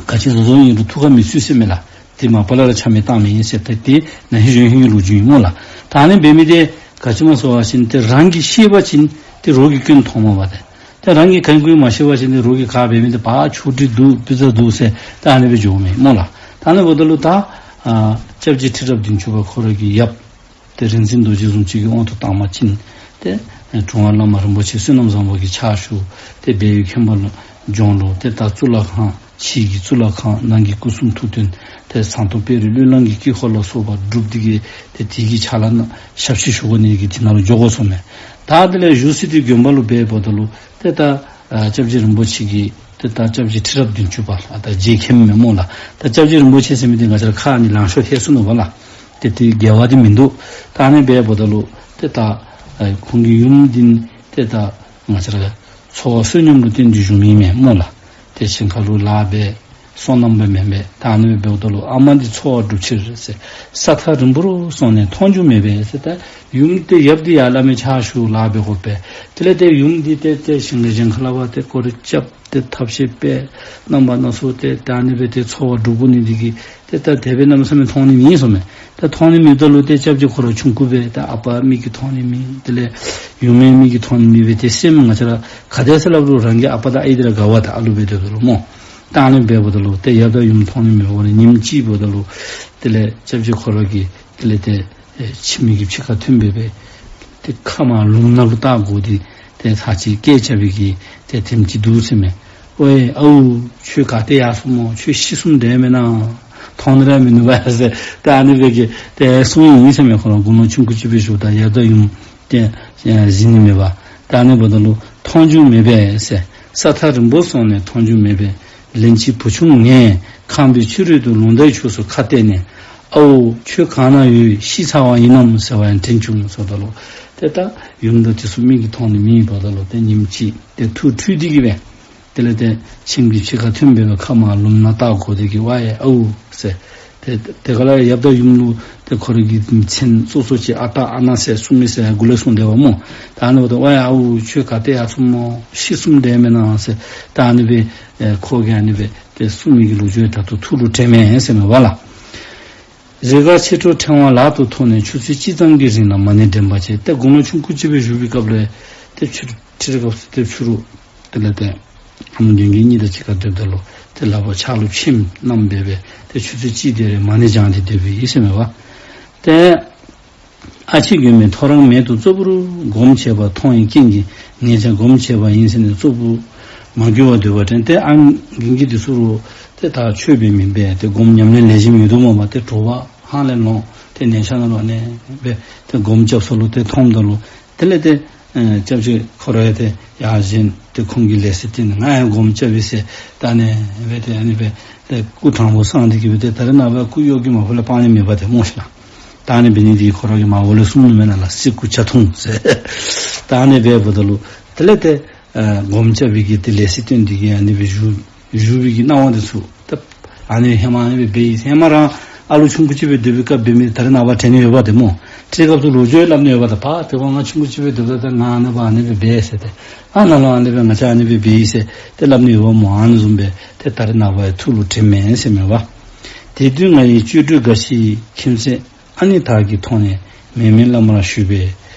ག་ཅི་བཟོ་བཟོཝ་ཨིན་རུང་ཐུགས་ཁར་མི་ཚུད་ཟེར་མས་ལགས། དེ་མ་པ་ལས་ར་ཆ་མེད་བཏང་མི་ཨིན་ཟེར། ཏེ་དེ་ན་ཧིང་གཞེས་ཧིང་གི་ལོ་རྒྱུས་ཨིན་སྨོ་ལགས། ད་ཨ་ནི་འབད་མི་འདི་ག་ཅི་སྨོ་ཟེར་བ་ཅིན་ཏེ་རང་གིས་ཤེས་པ་ཅིན་ཏེ་རོགས་ཀྱིས་སྐྱོན་མཐོངམ་མས་པ། ཏེ་ཏེ་རང་གིས་ག་ཡང་མ་ཤེས་པ་ཅིན་ཏེ་རོགས་ཀྱིས་ག་འབད་མི་འདི་ཕར་ཆོས་སྒྲིག་འདུག་པི་ཙ་འདུག་ཟེར་ད་ཨ་ནི་སྦེ་འགྱོཝ་མས་སྨོ་ལགས། ད་ཨ་ནི་འབདཝ་ད་ལུ་ད་ཨ་སྐྱབས་རྗེ་ཁྲི་རབས་བདུན་ཅུ་པ་ཁོ་ར་གི་ཡབ་ཏེ་རིག་འཛིན་རྡོ་རྗེ་བཟུམ་ཅིག་གི་དབང་དུ་བཏང་བ་ཅིན་ཏེ་གྲུབ་དབང་བླ་མ་རིན་པོ་ཆེ་བསོད་ནམས་བཟང་པོ་གི་ཕྱག་ཞུ། ཏེ་སྦས་ཡུལ་མཁན་པོ་ལུང་ལྗོངས་ལུ་ཏེ་ད་གཙུག་ལག་ཁང་ཕྱི་གི་གཙུག་ལག་ཁང་ནང་གི་སྐུ་གསུང་ཐུགས་རྟེན་ཏེ་ཟངས་མདོག་དཔལ་རི་བློས་བསླངས་ཀྱི་དཀྱིལ་འཁོར་ལ་སོགས་པ་སྒྲུབ་སྟེ་གི་ཏེ་དེ་གི་ཕྱག་ལཱ་ནང་ཞབས་ཕྱི་ཞུ་དགོ་ནི་གི་དེ་ནང་ལུ་འགྱོ་དགོ་ཟེར་མས། ད་དེ་ལས་བཞུགས་ས་འདི་དགོན་པ་ལུ་འབདཝ་ད་ལུ་ཏེ་ད་ཨ་སྐྱབས་རྗེ་རིན་པོ་ཆེ་གིས་ཏེ་ད་སྐྱབས་རྗེ་ཁྲི་རབས་བདུན་ཅུ་པ་ལགས། ད་རྗེ་མཁན་མས་སྨོ་ལགས། ད་སྐྱབས་རྗེ་རིན་པོ་ཆེ་ཟེར་མི་འདི་ང་བཅས་ར་ཁ་ནི་ལང་ཤོར་ཐལ་སོ་ནུག་པ་ལགས། ཏེ་དེ་འགལ་བ་འདི་མིན་འདུག། ད་ཨ་ནི་འབདཝ་ད་ལུ་ཏེ་ད་ཨ་ཁོང་གི་ཡུམ་འདི་ཏེ་ད་ང་བཅས་ར་འཚོ་བ་བསོད་སྙོམས་ལུ་བརྟེན་ཏེ་བཞུགས་མི་མས་སྨོ་ལགས། ཏེ་ཞིང་ཁ་ལུ་ལཱ་འབད། བསོད་ནམས་པ་མེན་པས། ད་ཨ་ནི་སྦེ་འབདཝ་ད་ལུ་ཨ་མ་འདི་འཚོ་བ་སྒྲུབ་ཕྱིར་ཟེར། ས་མཐའ་རིང་པོར་སོང་ནས་མཐོང་རྒྱུ་མེད་པས་ཟེར། ད་ཡུམ་དེ་ཡབ་དེ་ཡར་བླ་མའི་ཕྱག་ཞུ་ལཱ་འབད་དགོ་པས། དེ་ལས་ཏེ་ཡུམ་འདི་ཏེ་ཏེ་ཞིང་ཁ་ཞིང་ཁ་ལས་ཕར་ཏེ་སྐོར་ར་རྐྱབ་སྟེ་ཐབས་ཤེས་འབད་རྣམ་པ་སྣ་ཚོགས་ཏེ་ད་ཨ་ནི་སྦེ་ཏེ་འཚོ་བ་སྒྲུབ་དགོ་ནི་འདི་གིས་ཏེ་ད་དེ་སྦེ་གནམ་མེད་ས་མེད་མཐོང་ནི་མེད་གསུངམ་མས། ད་མཐོང་ནི་མེདཔ་ད་ལུ་ཏེ་སྐྱབས་རྗེ་ཁོ་ར་ཆུང་ཀུ་སྦེ་ད་ཨ་པ་མིག་གིས་མཐོང་ནི་མེད། དེ་ལས་ཡུམ་མིག་གིས་མཐོང་ནི་མེད་པས། ཏེ་སེམས་ང་བཅས་ར་ག་དེ་ཟེར་སླབ་རུང་རང་གི་ཨ་པ་དང་ཨའི་འདི་ར་དགའ་བ་དང་ཨ་ལུ་སྦེ་སྡོདཔ་ད་ལུ་སྨོ། ད་ཨ་ནི་སྦེ་འབདཝ་ད་ལུ་ཏེ་ཡབ་དང་ཡུམ་མཐོང་ནི་མེད་པར་ཉིནམ་གཅིག་འབདཝ་ད་ལུ་དེ་ལས་སྐྱབས་རྗེ་ཁོ་ར་གིས་དེ་ལས་ཏེ་ཨེ་ཁྱིམ་གྱི་ཕྱི་ཁར་ཐོན་སྦེ་སྦེ་ཏེ་ཁ་མར་ལུངམ་ནང་ལུ་བཏགས་དགོ་སྟེ་ཏེ་ཚར་གཅིག་སྐད་རྐྱབ་པའི་གི་ཏེ་དེམ་ཅིག་འདུག་ཟེར་མས། ཨོའི་ཨའུ་ཁྱོད་ག་ཏེ་ཡར་སོངམ་སྨོ། ཁྱོད་ཤི་སོངམ་འདྲས་མེན་ན། མཐོང་ནི་ར་མིན་འདུག་པ་ཟེར་ད་ཨ་ནི་སྦེ་གི་ཏེ་གསུངམ་ཨིན་ཟེར་མས། ཁོ་ར་དགུང་ལོ་ཆུང་ཀུ་ཅིག་སྦེ་བཞུགསཔ་ད་ཡབ་དང་ཡུམ་ཏེ་ཨེ་གཟིགས་ནི་མེད་པར། ད་ཨ་ནི་འབདཝ་ད་ལུ་མཐོང་རྒྱུ་མེད་པས་ཟེར། ས་མཐའ་རིང་པོར་སོང་ནས་མཐོང་རྒྱུ་མེད་པས། ལན་གཅིག་བུ་ཆུང་ངས་ཁང་པའི་ཕྱི་རོལ་དུ་ལུང་མདའི་ཕྱོགས་སུ་ཁ་གཏད་ནས་ཨའུ་ཁྱོད་གང་ན་ཡོད། ཤི་ཚར་བ་ཡིན་ནམ་ཟེར་བ་ཡང་དྲན་བྱུང་ཟེརཝ་ད་ལུ་ཏེ་ད་ཡུམ་དང་དེ་ཚུ་མིག་གིས་མཐོང་ནི་མེད་པ་ད་ལུ་ཏེ་ཉིནམ་གཅིག་ཏེ་ཐུགས་འཁྲུལ་ཏེ་གི་སྦེ་དེ་ལས་ཏེ་ཁྱིམ་གྱི་ཕྱི་ཁར་ཐོན་སྦེ་སྦེ་ཁ་མར་ལུངམ་ནང་བཏགས་དགོ་སྟེ་གི་ཝའི་ཨའུ་ཟེར། ཏེ་དེ་ཁར་ལས་ཡབ་དང་ཡུམ་ལུ་ཏེ་ཁོ་ར་གི་མཚན་སོ་སོ་ཅིག་ཨ་སྟག་ཨ་ནག་ཟེར་གསུངས་མི་ཟེར་མགུ་ལས་གསུངས་དེས་པ་སྨོ། ད་ཨ་ནི་འབདཝ་ད་ཝའི་ཨའུ་ཁྱོད་ག་ཏེ་ཡར་སོངམ་སྨོ། ཤི་སོངམ་འདྲས་མེན་ན་ཟེར་ད་ཨ་ནི་སྦེ་ཨེ་ཁོ་གིས་ཨ་ནི་སྦེ་ཏེ་གསུངས་མི་གི་ལོ་རྒྱུས་ད་ལྟོ་ཐུགས་ལུ་དྲན་མས་ཟེར་མས་པ་ལགས། རེས་འགའ་ཕྱི་དྲོ་ཕྲེང་བ་ལག་ཏུ་ཐོགས་ནས་ཆུ་ཚོད་གཅིག་ཙམ་གྱི་རིང་ལ་མ་ཎི་འདྲེན་པར་བྱེད། ཏེ་དགུང་ལོ་ཆུང་ཀུ་ཅིག་སྦེ་བཞུགས་པའི་སྐབས་ལས་ཏེ་ཕྱི་ཁྲིད་སྐབས་སུ་ཏེ་ཕྱི་རུ་དེ་ལས་ཏེ་ཨམ་རྒན་གྱི་གཉིད་དང་གཅིག་ཁར་སྡོདཔ་ད་ལུ་ཏེ་ལག་པར་ཕྱག་ལུ་ཕྱེངམ་བསྣམས་སྦེ་སྦེ་ཏེ་ཆུ་ཚོད་གཅིག་དེ་རེ་མ་ཎི་བགྱང་སྟེ་སྡོདཔ་ཨིན་ཟེར་མས་པ། ཏེ་ཨ་ཕྱི་མགོན་མེད་ཐོ་རངས་མེད་དུ་ཙོག་པུར་སྒོམ་བྱེད་པ་མཐོང་བའི་རྐྱེན་གྱིས་ངེད་ཅག་སྒོམ་བྱེད་པ་ཡིན་ཟེར་ནས་ཙོག་པུར་མ་གྱུར་བར་སྡོད་པར་དྲན། ཏེ་ཨམ་རྒན་གྱིས་དེ་ཚུ་རུ་ཏེ་ད་ཆོས་འབད་མི་འབད་ཏེ་སྒོམ་ཉམས་ལེན་ལེགས་ཤོམ་ཡོད་དོ་སྨོ་པ། ཏེ་དྲོ་པ་ཧང་ལས་ལོང་ཏེ་ཉལ་ཤ་ནང་ལུ་ཨ་ནི་སྦེ་ཏེ་སྒོམ་རྐྱབ་ས་ལུ་ཏེ་མཐོངམ་ད་ལུ་དེ་ལས་ཏེ་ཨེ་སྐྱབས་རྗེ་ཁོ་ར་ཡང་ཏེ་ཡར་བཞེངས་ཏེ་ཁོང་གི་ལས་སྲིད་བསྟན་ནི་ང་ཡང་སྒོམ་རྐྱབ་ཡི་ཟེར་ད་ཨ་ནི་སྦེ་ཏེ་ཨ་ནི་སྦེ་ཏེ་སྐུ་དྲང་པོ་བསྲང་སྟེ་གི་སྦེ་ཏེ་ད་རེས་ནངས་པ་སྐུ་གཡོག་གིས་མ་ཕུ་ལས་སྤང་ནི་མེད་པ་ཏེ་སྨོ་ཤེ་ལགས། ད་ཨ་ནི་འབད་ནི་འདི་གིས་ཁོ་ར་གིས་མར་འོག་ལས་གསུངས་ནུག་མེན་ན་ལགས། སྲིད་སྐུ་ཇ་འཐུང་ཟེར། ད་ཨ་ནི་སྦེ་འབདཝ་ད་ལུ་དེ་ལས་ཏེ་ཨ་སྒོམ་རྐྱབ་པའི་གི་ཏེ་ལས་སྲིད་བསྟན་ཏེ་གི་ཨ་ནི་སྦེ་བཞུགས་བཞུགས་པའི་གི་སྣང་བ་དེ་ཚུ་ད་ཨ་ནི་ཧེ་མ་ཨ་ནི་སྦེ་འབད་ཡི། ཧེ་མ་རང་ཨ་ལུ་ཆུང་ཀུ་ཅིག་སྦེ་སྡོད་པའི་སྐབས་འབད་མི་ད་རེས་ནངས་པ་དྲན་ནི་ཡོད་པ་ཏེ་སྨོ། ཁྲིད་སྐབས་སུ་ལོ་རྒྱུས་སླབ་ནི་ཡོད་པ་ཏེ་པ་ཏེ་ཁོ་ང་ཆུང་ཀུ་ཅིག་སྦེ་སྡོདཔ་ད་ང་ཨ་ནི་སྦེ་ཨ་ནི་སྦེ་འབད་ཟེར་ཏེ་ཨ་ནཱ་ལུ་ཨ་ནི་སྦེ་ང་བཅས་ཨ་ནི་སྦེ་འབད་ཡི་ཟེར་ཏེ་སླབ་ནི་ཡོད་པ་སྨོ། ཨ་ནི་བཟུམ་སྦེ་ཏེ་ད་རེས་ནངས་པ་ཡང་ཐུགས་ལུ་དྲན་མས་ཟེར་མས་པ། དེ་དུས་ང་ཡི་གཅོད་འགྲོས་འགའ་ཞིག་ཁྱིམ་མཚེས་ཨ་ནེ་དག་གིས་མཐོང་ནས་མེ་མེ་བླ་མར་ཞུས་པས།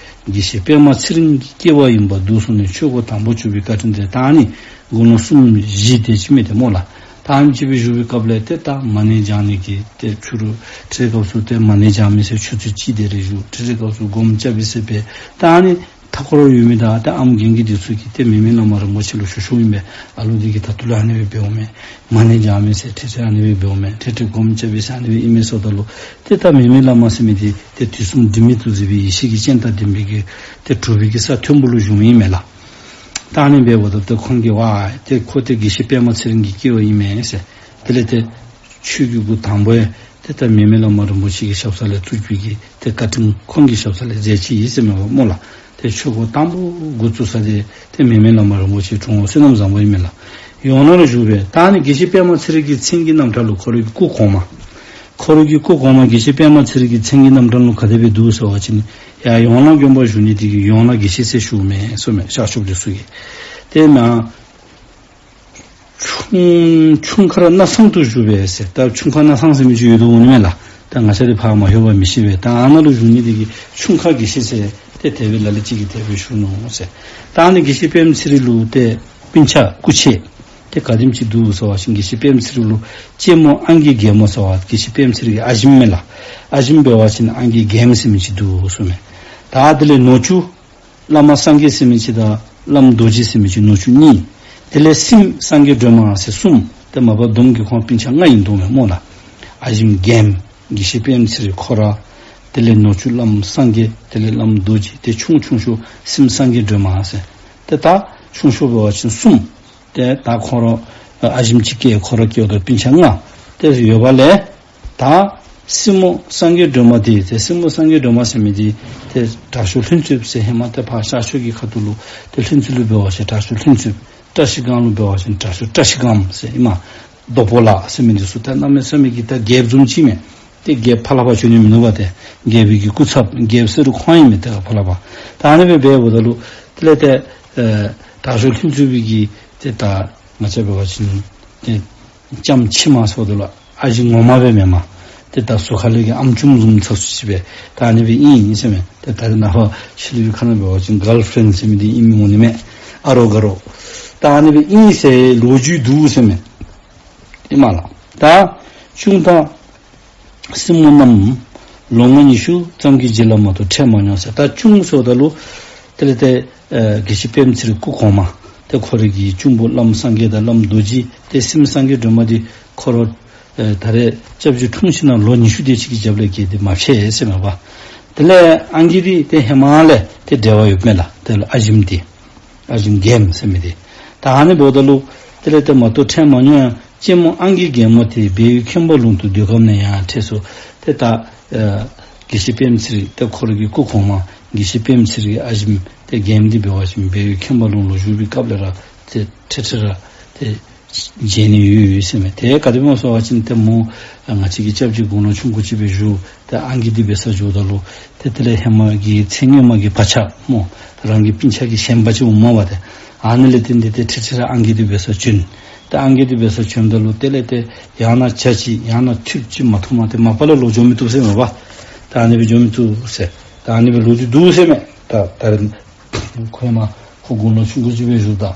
དགེ་བཤེས་པདྨ་ཚེ་རིང་གི་སྐྱེ་བ་ཡིན་པར་འདུག་གསུངས་ནས་ཆོས་སྒོ་དང་པོ་བཅུག་པའི་བཀའ་དྲིན་དེ་ད་ཨ་ནི་དགུང་ལོ་གསུམ་བཞི་དེ་ཅིག་མས་ཏེ་སྨོ་ལགས། ད་ཨ་ནི་ཅིག་སྦེ་བཞུགས་པའི་སྐབས་ལས་ཏེ་ད་མ་ཎི་བགྱང་ནི་གི་ཏེ་ཕྱི་རུ་ཁྲིད་སྐབས་སུ་ཏེ་མ་ཎི་བགྱང་མི་ཟེར་ཆུ་ཚོད་གཅིག་དེ་རེ་བཞུགས། ཁྲིད་སྐབས་སུ་སྒོམ་རྐྱབ་པའི་ཟེར་སྦེ་ད་ཨ་ནི་མཐའ་འཁོར་ཡོད་མི་དང་ཏེ་ཨམ་རྒན་གྱི་དེ་ཚུ་གིས་ཏེ་མེ་མེ་བླ་མ་རིན་པོ་ཆེ་ལུ་ཞུ་ཞུཝ་ཨིན་པས། ཨ་ལུ་འདི་གིས་ད་ལྟོ་ལས་ཨ་ནི་སྦེ་འབདཝ་མས། མ་ཎི་བགྱང་མི་ཟེར་ཁྲིད་ཁྲིད་ཨ་ནི་སྦེ་འབདཝ་མས། ཁྲིད་ཁྲིད་སྒོམ་རྐྱབ་པའི་ཟེར་ཨ་ནི་སྦེ་ཨིན་མས་ཟེརཝ་ད་ལུ་ཏེ་ད་མེ་མེ་བླ་མ་ཟེར་མི་འདི་ཏེ་དུས་གསུམ་སྒྲིབ་མེད་དུ་གཟིགས་པའི་ཡེ་ཤེས་ཀྱི་སྤྱན་དང་ལྡན་པའི་གི་ཏེ་གྲུབ་པའི་གི་ས་མཐོན་པོ་ལུ་བཞུགས་མི་ཨིན་མས་ལགས། ད་ཨ་ནི་སྦེ་འབདཝ་ད་ཏེ་ཁོང་གིས་ཝའི་ཏེ་ཁོ་ཏེ་དགེ་བཤེས་པདྨ་ཚེ་རིང་གི་སྐྱེ་བ་ཨིན་མས་ཟེར། དེ་ལས་ཏེ་ཆོས་ཀྱི་སྒོ་དང་པོ་ཡང་ཏེ་ད་མེ་མེ་བླ་མ་རིན་པོ་ཆེ་གི་ཞབས་ས་ལས་བཙུགས་པའི་གི་ཏེ་བཀའ་དྲིན་ཁོང་གི་ཞབས་ས་ལས་མཛད་ཅི་ཨིན་ཟེར་མས་པ་སྨོ་ལགས། ཏེ་ཆོས་སྒོ་དང་པོ་འགོ་བཙུགས་ས་འདི་ཏེ་མེ་མེ་བླ་མ་རིན་པོ་ཆེ་གྲོང་ལུ་བསོད་ནམས་བཟང་པོ་ཨིན་མས་ལགས། ཡང་ན་ལུ་བཞུགས་པས། ད་ཨ་ནི་དགེ་བཤེས་པདྨ་ཚེ་རིང་གི་མཚན་གྱི་རྣམ་གྲངས་ལུ་ཁོ་རའི་གི་སྐུ་གོང་མ་ཁོ་རའི་གི་སྐུ་གོང་མ་དགེ་བཤེས་པདྨ་ཚེ་རིང་གི་མཚན་གྱི་རྣམ་གྲངས་ལུ་ག་དེ་སྦེ་འདུག་ཟེར་བ་ཅིན་ཡར་ཡང་ལ་དགོན་པར་བཞུགས་ནི་འདི་གིས་ཡང་ལ་དགེ་བཤེས་ཟེར་ཞུཝ་མས་ཟེར་མས་ཤར་ཕྱོགས་འདི་ཚུ་གིས། ཏེ་ཨ་ནཱ་ཁྱུང་ཁྱུང་དཀར་སྣ་བཟང་དུ་བཞུགས་པས་ཟེར། ད་ཁྱུང་དཀར་སྣ་བཟང་ཟེར་མི་ཅིག་ཡོད་དོ་འོང་ནི་མས་ལགས། ད་ང་བཅས་ར་ཕར་མ་ལྷོད་པར་མི་ཤེས་པས། ད་ཨ་ནཱ་ལུ་བཞུགས་ནི་འདི་གིས་ཁྱུང་དཀར་དགེ་བཤེས་ཟེར་ཏེ་དེ་སྦེ་ལ་ལུ་ཅིག་གིས་དེ་སྦེ་ཞུ་ནུག་ཟེར། ད་ཨ་ནི་དགེ་བཤེས་པདྨ་ཚེ་རིང་ལུ་ཏེ་སྤུན་ཆ་སྐུ་མཆེད་ཏེ་ག་དེམ་ཅིག་འདུག་ཟེར་བ་ཅིན་དགེ་བཤེས་པདྨ་ཚེ་རིང་ལུ་གཅེན་མོ་ཨང་རྒས་རྒས་མོ་ཟེར་བ་དགེ་བཤེས་པདྨ་ཚེ་རིང་གི་ཨ་ཞེམོ་མས་ལགས། ཨ་ཞེམོ་འབད་བ་ཅིན་ཨང་རྒས་རྒསམོ་ཟེར་མི་ཅིག་འདུག་ཟེར་མས། ད་དེ་ལས་ནུ་གཅུང་བླ་མ་སངས་རྒྱས་ཟེར་མི་ཅིག་དང་བླམ་རྡོ་རྗེ་ཟེར་མི་ཅིག་ནུ་གཅུང་གཉིས། དེ་ལས་སྲསམོ་སངས་རྒྱས་སྒྲོལ་མ་ཟེར་གསུམ། ཏེ་མ་པ་བསྡོམས་ཀྱིས་ཁོང་སྤུན་ཆ་ལྔ་ཨིན་དོ་མས་སྨོ་ལགས། ཨ་ཞེམོ་རྒསམོ་དགེ་བཤེས་པདྨ་ཚེ་རིང་ཁོ་ར། དེ་ལས་ནུ་གཅུང་བླམ་སངས་རྒྱས། དེ་ལས་བླམ་རྡོ་རྗེ། ཏེ་ཆུང་ཆུང་ཤོས་སྲསམོ་སངས་རྒྱས་སྒྲོལ་མ་ཟེར། ཏེ་ད་ཆུང་ཤོས་འབད་བ་ཅིན་གསུམ། ཏེ་ད་ཁོ་ར་ཨ་ཞེམོ་ཅིག་སྐྱེས། ཁོ་ར་སྐྱེཝ་ད་སྤུན་ཆ་ལྔ་ཏེ་ཡོད་པ་ལས། ད་སྲསམོ་སངས་རྒྱས་སྒྲོལ་མ་འདི་ཏེ་སྲསམོ་སངས་རྒྱས་སྒྲོལ་མ་ཟེར་མི་འདི་ཏེ་དྲག་ཤོས་ལྷུན་རྩེ་ཟེར་ཧེ་མ་ཏེ་ཕར་ཤར་ཕྱོགས་ཀྱི་ཁ་ཐུག་ལུ་ཏེ་ལྷུན་རྩེ་ལུ་འབད་བ་ཅིན་དྲག་ཤོས་ལྷུན་རྩེ། བཀྲ་ཤིས་སྒང་ལུ་འབད་བ་ཅིན་དྲག་ཤོས་བཀྲ་ཤིས་སྒང་ཟེར་ཨིན་མས། རྡོ་པོ་ལ་ཟེར་མི་འདི་ཚུ་ད་གནམ་མེད་ས་མེད་ཀྱི་ད་རྒྱལཔོ་བཟུམ་ཅིག་མས། ཏེ་རྒྱལཔོ་ཕར་ལས་ཕར་བྱོན་ནི་མིན་ནུག་པ། ཏེ་རྒྱལཔོ་གི་སྐུ་ཚབ་རྒྱལཔོ་ཟེར་རུང་ཁོང་ཨིན་མས། ཏེ་ཕར་ལས་ཕར་ད་ཨ་ནི་སྦེ་འབདཝ་ད་ལུ་དེ་ལས་ཏེ་ཨེ་དྲག་ཤོས་ལྷུན་རྩེ་བའི་གི་ཏེ་ད་ང་བཅས་འབད་བ་ཅིན་ཏེ་ལྕམ་ཕྱི་མ་ཟེརཝ་ད་ལུ་ཨ་ཞེ་ངོ་མ་སྦེ་མེན་མས། ཏེ་ད་ཟུར་ཁ་ལས་ཀྱི་ཨམ་ཅུང་བཟུམ་ཚ་སུ་ཅིག་སྦེ་ད་ཨ་ནི་སྦེ་ཨིན་ཨིན་ཟེར་མས། ཏེ་ད་རེས་ནངས་པ་ཕྱི་གླིང་པའི་ཁ་ནང་འབད་བ་ཅིན་གརལ་ཕི་རེནཌ་ཟེར་མི་འདི་ཨིན་མི་འོང་ནི་མས། ཨ་རོགས་དགའ་རོགས་ད་ཨ་ནི་སྦེ་ཨིན་ཟེར་ལོ་རྒྱུས་འདུག་ཟེར་མས། ཨིན་མས་ལགས། ད་གཅུང་དང་སྲིང་མོ་རྣམས་ལོ་ངོ་ཉི་ཤུ་ཙམ་གྱི་རྗེས་ལ་མ་གཏོགས་འཕྲད་མ་མྱོང་ཟེར། ད་གཅུང་ཟེརཝ་ད་ལུ་དེ་ལས་ཏེ་ཨེ་དགེ་བཤེས་པདྨ་ཚེ་རིང་སྐུ་གོང་མ་ཏེ་ཁོ་རའི་གི་གཅུང་པོ་བླམ་སངས་རྒྱས་དང་བླམ་རྡོ་རྗེ་ཏེ་སྲིངམོ་སངས་རྒྱས་སྒྲོལ་མ་འདི་ཁོ་ར་ཨེ་ད་རེས་སྐྱབས་རྗེ་འཁྲུངས་ཞིནམ་ལས་ལོ་ཉི་ཤུ་དེ་ཅིག་གི་རྒྱབ་ལས་བརྒལ་ཏེ་མ་ཕྱད་ཟེར་མས་པ། དེ་ལས་ཨང་རྒས་འདི་ཏེ་ཧེ་མ་ལས་ཏེ་འབྲེལ་བ་ཡོདཔ་མས་ལགས། དེ་ལས་ཨ་ཞེམོ་འདི་ཨ་ཞེམོ་རྒྱལམོ་ཟེར་མི་འདི། ད་ཨ་ནི་འབདཝ་ད་ལུ་དེ་ལས་ཏེ་མ་གཏོགས་འཕྲད་མ་མྱོང་ཡང་གཅེན་མོ་ཨང་རྒས་རྒྱལམོ་དེ་སྦས་ཡུལ་ཁྱིམ་པ་ལུང་དུ་སྡོད་སྐབས་ནས་ཡང་འཕྲད་སོ། ཏེ་ད་ཨེ་དགེ་བཤེས་པདྨ་ཚེ་རིང་ཏེ་ཁོ་རའི་གི་སྐུ་གོང་མ་དགེ་བཤེས་པདྨ་ཚེ་རིང་གི་ཨ་ཞེམོ་ཏེ་རྒྱལམོ་འདི་འབད་བ་ཅིན་སྦས་ཡུལ་ཁྱིམ་པ་ལུང་ལུ་བཞུགས་པའི་སྐབས་ལས་ར་ཏེ་འཕྲལ་འཕྲལ་ར་ཏེ་མཇལ་ནི་ཡོད་ཡོད་ཟེར་མས། ཏེ་ག་དེ་སྦེ་སྨོ་ཟེར་བ་ཅིན་ཏེ་མོ་ང་བཅས་ཀྱི་སྐྱབས་རྗེ་དགུང་ལོ་ཆུང་ཀུ་ཅིག་སྦེ་བཞུགས། ཏེ་ཨང་རྒས་འདི་འབད་སར་འགྱོཝ་ད་ལུ་ཏེ་དེ་ལས་ཧེ་མ་གི་ཚེ་སྔོན་མ་གི་བག་ཆགས་སྨོ། རང་གི་སྤུན་ཆ་གི་ཞེན་པ་ཅིག་འོངམ་མས་པ། ཏེ་ཨ་ནི་ལས་བརྟེན་ཏེ་ཏེ་འཕྲལ་འཕྲལ་ར་ཨང་རྒས་འདི་འབད་སར་བྱོན། ཏེ་ཨང་རྒས་འདི་འབད་སར་བྱོནམ་ད་ལུ་དེ་ལས་ཏེ་ཡང་ན་ཇ་ཅིག་ཡང་ན་ཐུགཔ་ཅིག་མ་འཐུང་པར་ཏེ་མ་པ་ལས་ལོག་འགྱོ་མི་བཏུབ་ཟེར་མས་པ། ད་ཨ་ནི་སྦེ་འགྱོ་མི་བཏུབ་ཟེར། ད་ཨ་ནི་སྦེ་ལོ་རྒྱུས་འདུག་ཟེར་མས། ད་ད་རེས་ཁོ་མ་ཁོ་དགུང་ལོ་ཆུང་ཀུ་ཅིག་སྦེ་བཞུགས་ད།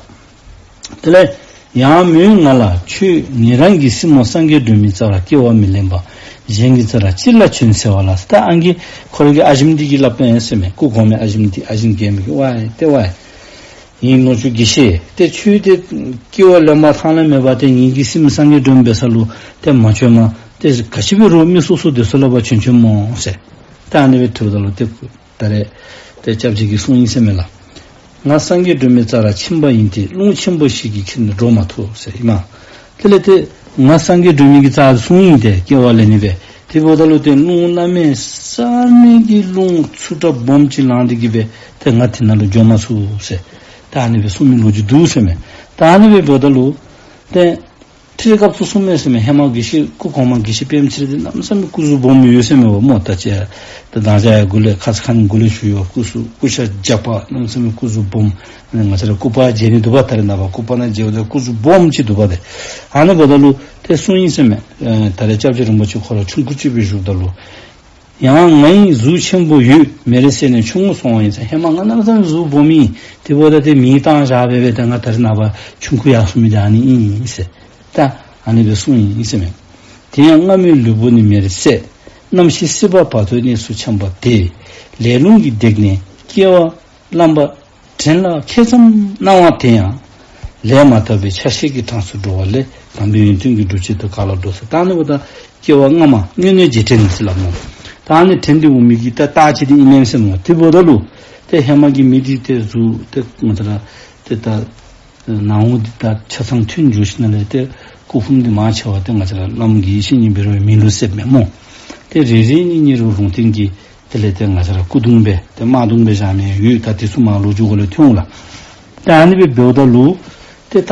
དེ་ལས་ཡང་མོས་ང་ལ་ཁྱོད་ཉེ་རང་གི་སྲིངམོ་སངས་རྒྱས་སྒྲོལ་མའི་རྩ་ལ་སྐྱེ་བ་མི་ལེན་པར་གཞན་གྱི་རྩ་ལ་ཅི་ལ་བྱོན་ཟེར་བ་ལ་ཟེར། ད་ཨང་རྒས་ཁོ་རའི་གི་ཨ་ཞེམོ་འདི་གིས་སླབ་པས་ཟེར་མས། སྐུ་གོང་མའི་ཨ་ཞེམོ་འདི་ཨ་ཞེམོ་རྒྱལམོ་གིས། ཝའི་ཏེ་ཝའི་ཨིན་ནོ་ཁྱོད་དགེ་བཤེས། ཏེ་ཁྱོད་ཏེ་སྐྱེ་བ་ལེན་པར་ཐང་ལ་མེད་པར་ཏེ་ངེ་གི་སྲིངམོ་སངས་རྒྱས་སྒྲོལ་མ་འབད་ས་ལུ་ཏེ་མ་བྱོནམ་ཏེ་ག་ཅི་སྦེ་རོགས་མི་སོ་སོ་སྡོད་ས་ལུ་ཕར་བྱོན་བྱོནམ་སྨོ་ཟེར། ད་ཨ་ནི་སྦེ་དྲིཝ་ད་ལུ་ཏེ་ད་རེས་ཏེ་སྐྱབས་རྗེ་གིས་གསུངས་ཡི་ཟེར་མས་ལགས། ང་སངས་རྒྱས་སྒྲོལ་མའི་རྩ་ལ་ཕྱིན་པ་ཡིན་ཏེ་རླུང་ཆེན་པོ་ཞིག་གིས་ཁྱེར་ནས་འགྲོ་མ་ཐུབ་ཟེར་ཨིན་མས། དེ་ལས་ཏེ་ང་སངས་རྒྱས་སྒྲོལ་མའི་གི་རྩ་ལུ་སོང་ཡི། ཏེ་སྐྱེ་བ་ལེན་ནི་སྦེ། དེ་འབདཝ་ད་ལུ་ཏེ་རླུང་གནམ་མེད་ས་མེད་ཀྱི་རླུང་འཚུབ་དྲགས་སྦོམ་ཅིག་ལངས་ཏེ་གི་སྦེ་ཏེ་ང་དེ་ནང་ལུ་འགྱོ་མ་ཚུགས་ཟེར། ད་ཨ་ནི་སྦེ་གསུངས་མི་ལོ་རྒྱུས་འདུག་ཟེར་མས། ད་ཨ་ནི་སྦེ་འབདཝ་ད་ལུ་ཏེ་ཁྲིད་སྐབས་སུ་གསུངས་མས་ཟེར་མས། ཧེ་མ་དགེ་བཤེས་སྐུ་གོང་མ་དགེ་བཤེས་པདྨ་ཚེ་རིང་འདི་གནམ་མེད་ས་མེད་སྐུ་གཟུགས་སྦོམ་ཡོད་ཟེར་མས་པ་སྨོ། ད་ཅི་ད་ང་བཅས་ཡང་འགོ་ལས་ཁ་ཙ་ཁ་ཉིནམ་འགོ་ལས་ཞུ་ཡི་པ། སྐུ་གཟུགས་སྐུ་ཤ་རྒྱགས་པ་གནམ་མེད་ས་མེད་སྐུ་གཟུགས་སྦོམ། ང་བཅས་ར་སྐུ་པར་མཇལ་ནི་འདུག་པ། ད་རེས་ནངས་པ་སྐུ་པར་ནང་མཇལཝ་ད་སྐུ་གཟུགས་སྦོམ་ཅིག་འདུག་པ། ཏེ་ཨ་ནི་འབདཝ་ད་ལུ་ཏེ་གསུངས་ཡི་ཟེར་མས། ཨེ་ད་རེས་སྐྱབས་རྗེ་རིན་པོ་ཆེ་ཁོ་ར་ཆུང་ཀུ་ཅིག་སྦེ་བཞུགསཔ་ད་ལུ། ཡང་ངའི་གཟུགས་ཆེན་པོ་ཡོད་མེ་རི་སེ་ནས་ཆུང་ངུ་སོང་བ་ཡིན་ཟེར། ཧེ་མ་ང་གནམ་མེད་ས་མེད་གཟུགས་སྦོམ་ཨིན། དེ་འབདཝ་ད་ཏེ་མེ་བཏང་བཞག་སྦེ་སྦེ་ད་ང་ད་རེས་ནངས་པ་ཆུང་ཀུ་ཡར་སོང་མི་འདི་ཨ་ནི་ཨིན་ཟེར། ད་ཨ་ནི་སྦེ་གསུངས་ཡི་ཟེར་མས། དེ་ཡང་སྔ་མོའི་ལུས་པོ་ནི་མེ་རི་སེ། རྣམ་ཤེས་སྲིད་པ་བར་དོའི་གནས་སུ་འཁྱམས་པ་དེ། ལས་རླུང་གིས་བརྡེགས་ནས་སྐྱེ་བ་བླངས་པ། དྲན་ལ་ཁེ་ཙམ་སྣང་བ་དེ་ཡང་ལས་མ་དག་པའི་ཆ་ཤས་ཀྱི་གྲངས་སུ་འགྲོ་བ་ལས་དམ་པའི་ཡོན་ཏན་གྱི་སྒྲུབ་བྱེད་དུ་ག་ལ་འགྲོ་ཟེར། ད་ཨ་ནི་འབདཝ་ད་སྐྱེ་བ་སྔ་མ་དངོས་གནས་རྗེས་དྲན་ཟེར་སླབ་སྨོ། ད་ཨ་ནི་དྲན་ཏེ་འོང་མི་གི་ད་རྟགས་ཅིག་འདི་ཨིན་མས་ཟེར་སྨོ། དེ་འབདཝ་ད་ལུ་ཏེ་ཧེ་མ་གི་མི་འདི་ཏེ་གཟུགས་ཏེ་ང་བཅས་ར་ཏེ་ད་ནང་འོ་འདི་ད་ཆ་ཚང་ཐོན་འགྱོ་ཞིནམ་ལས་ཏེ་སྐུ་ཕུང་འདི་མང་ཆེ་བ་ཏེ་ང་བཅས་ར་བླམ་དགེ་བཤེས་གཉིས་འབད་རུང་མེ་ལུ་བསྲེགཔ་མས་སྨོ། ཏེ་རེ་རེ་གཉིས་གཉིས་རུང་རུང་སྟེང་གི་དེ་ལས་ཏེ་ང་བཅས་ར་སྐུ་གདུང་སྦེ་ཏེ་དམར་གདུང་སྦེ་བཞག་མི་ཡོད། ད་དེ་ཚུ་མར་ལོ་རྒྱུས་གུ་ལས་ཐོན་འོང་ལགས། ཏེ་ཨ་ནི་སྦེ་འབདཝ་ད་ལུ་ཏེ་ད་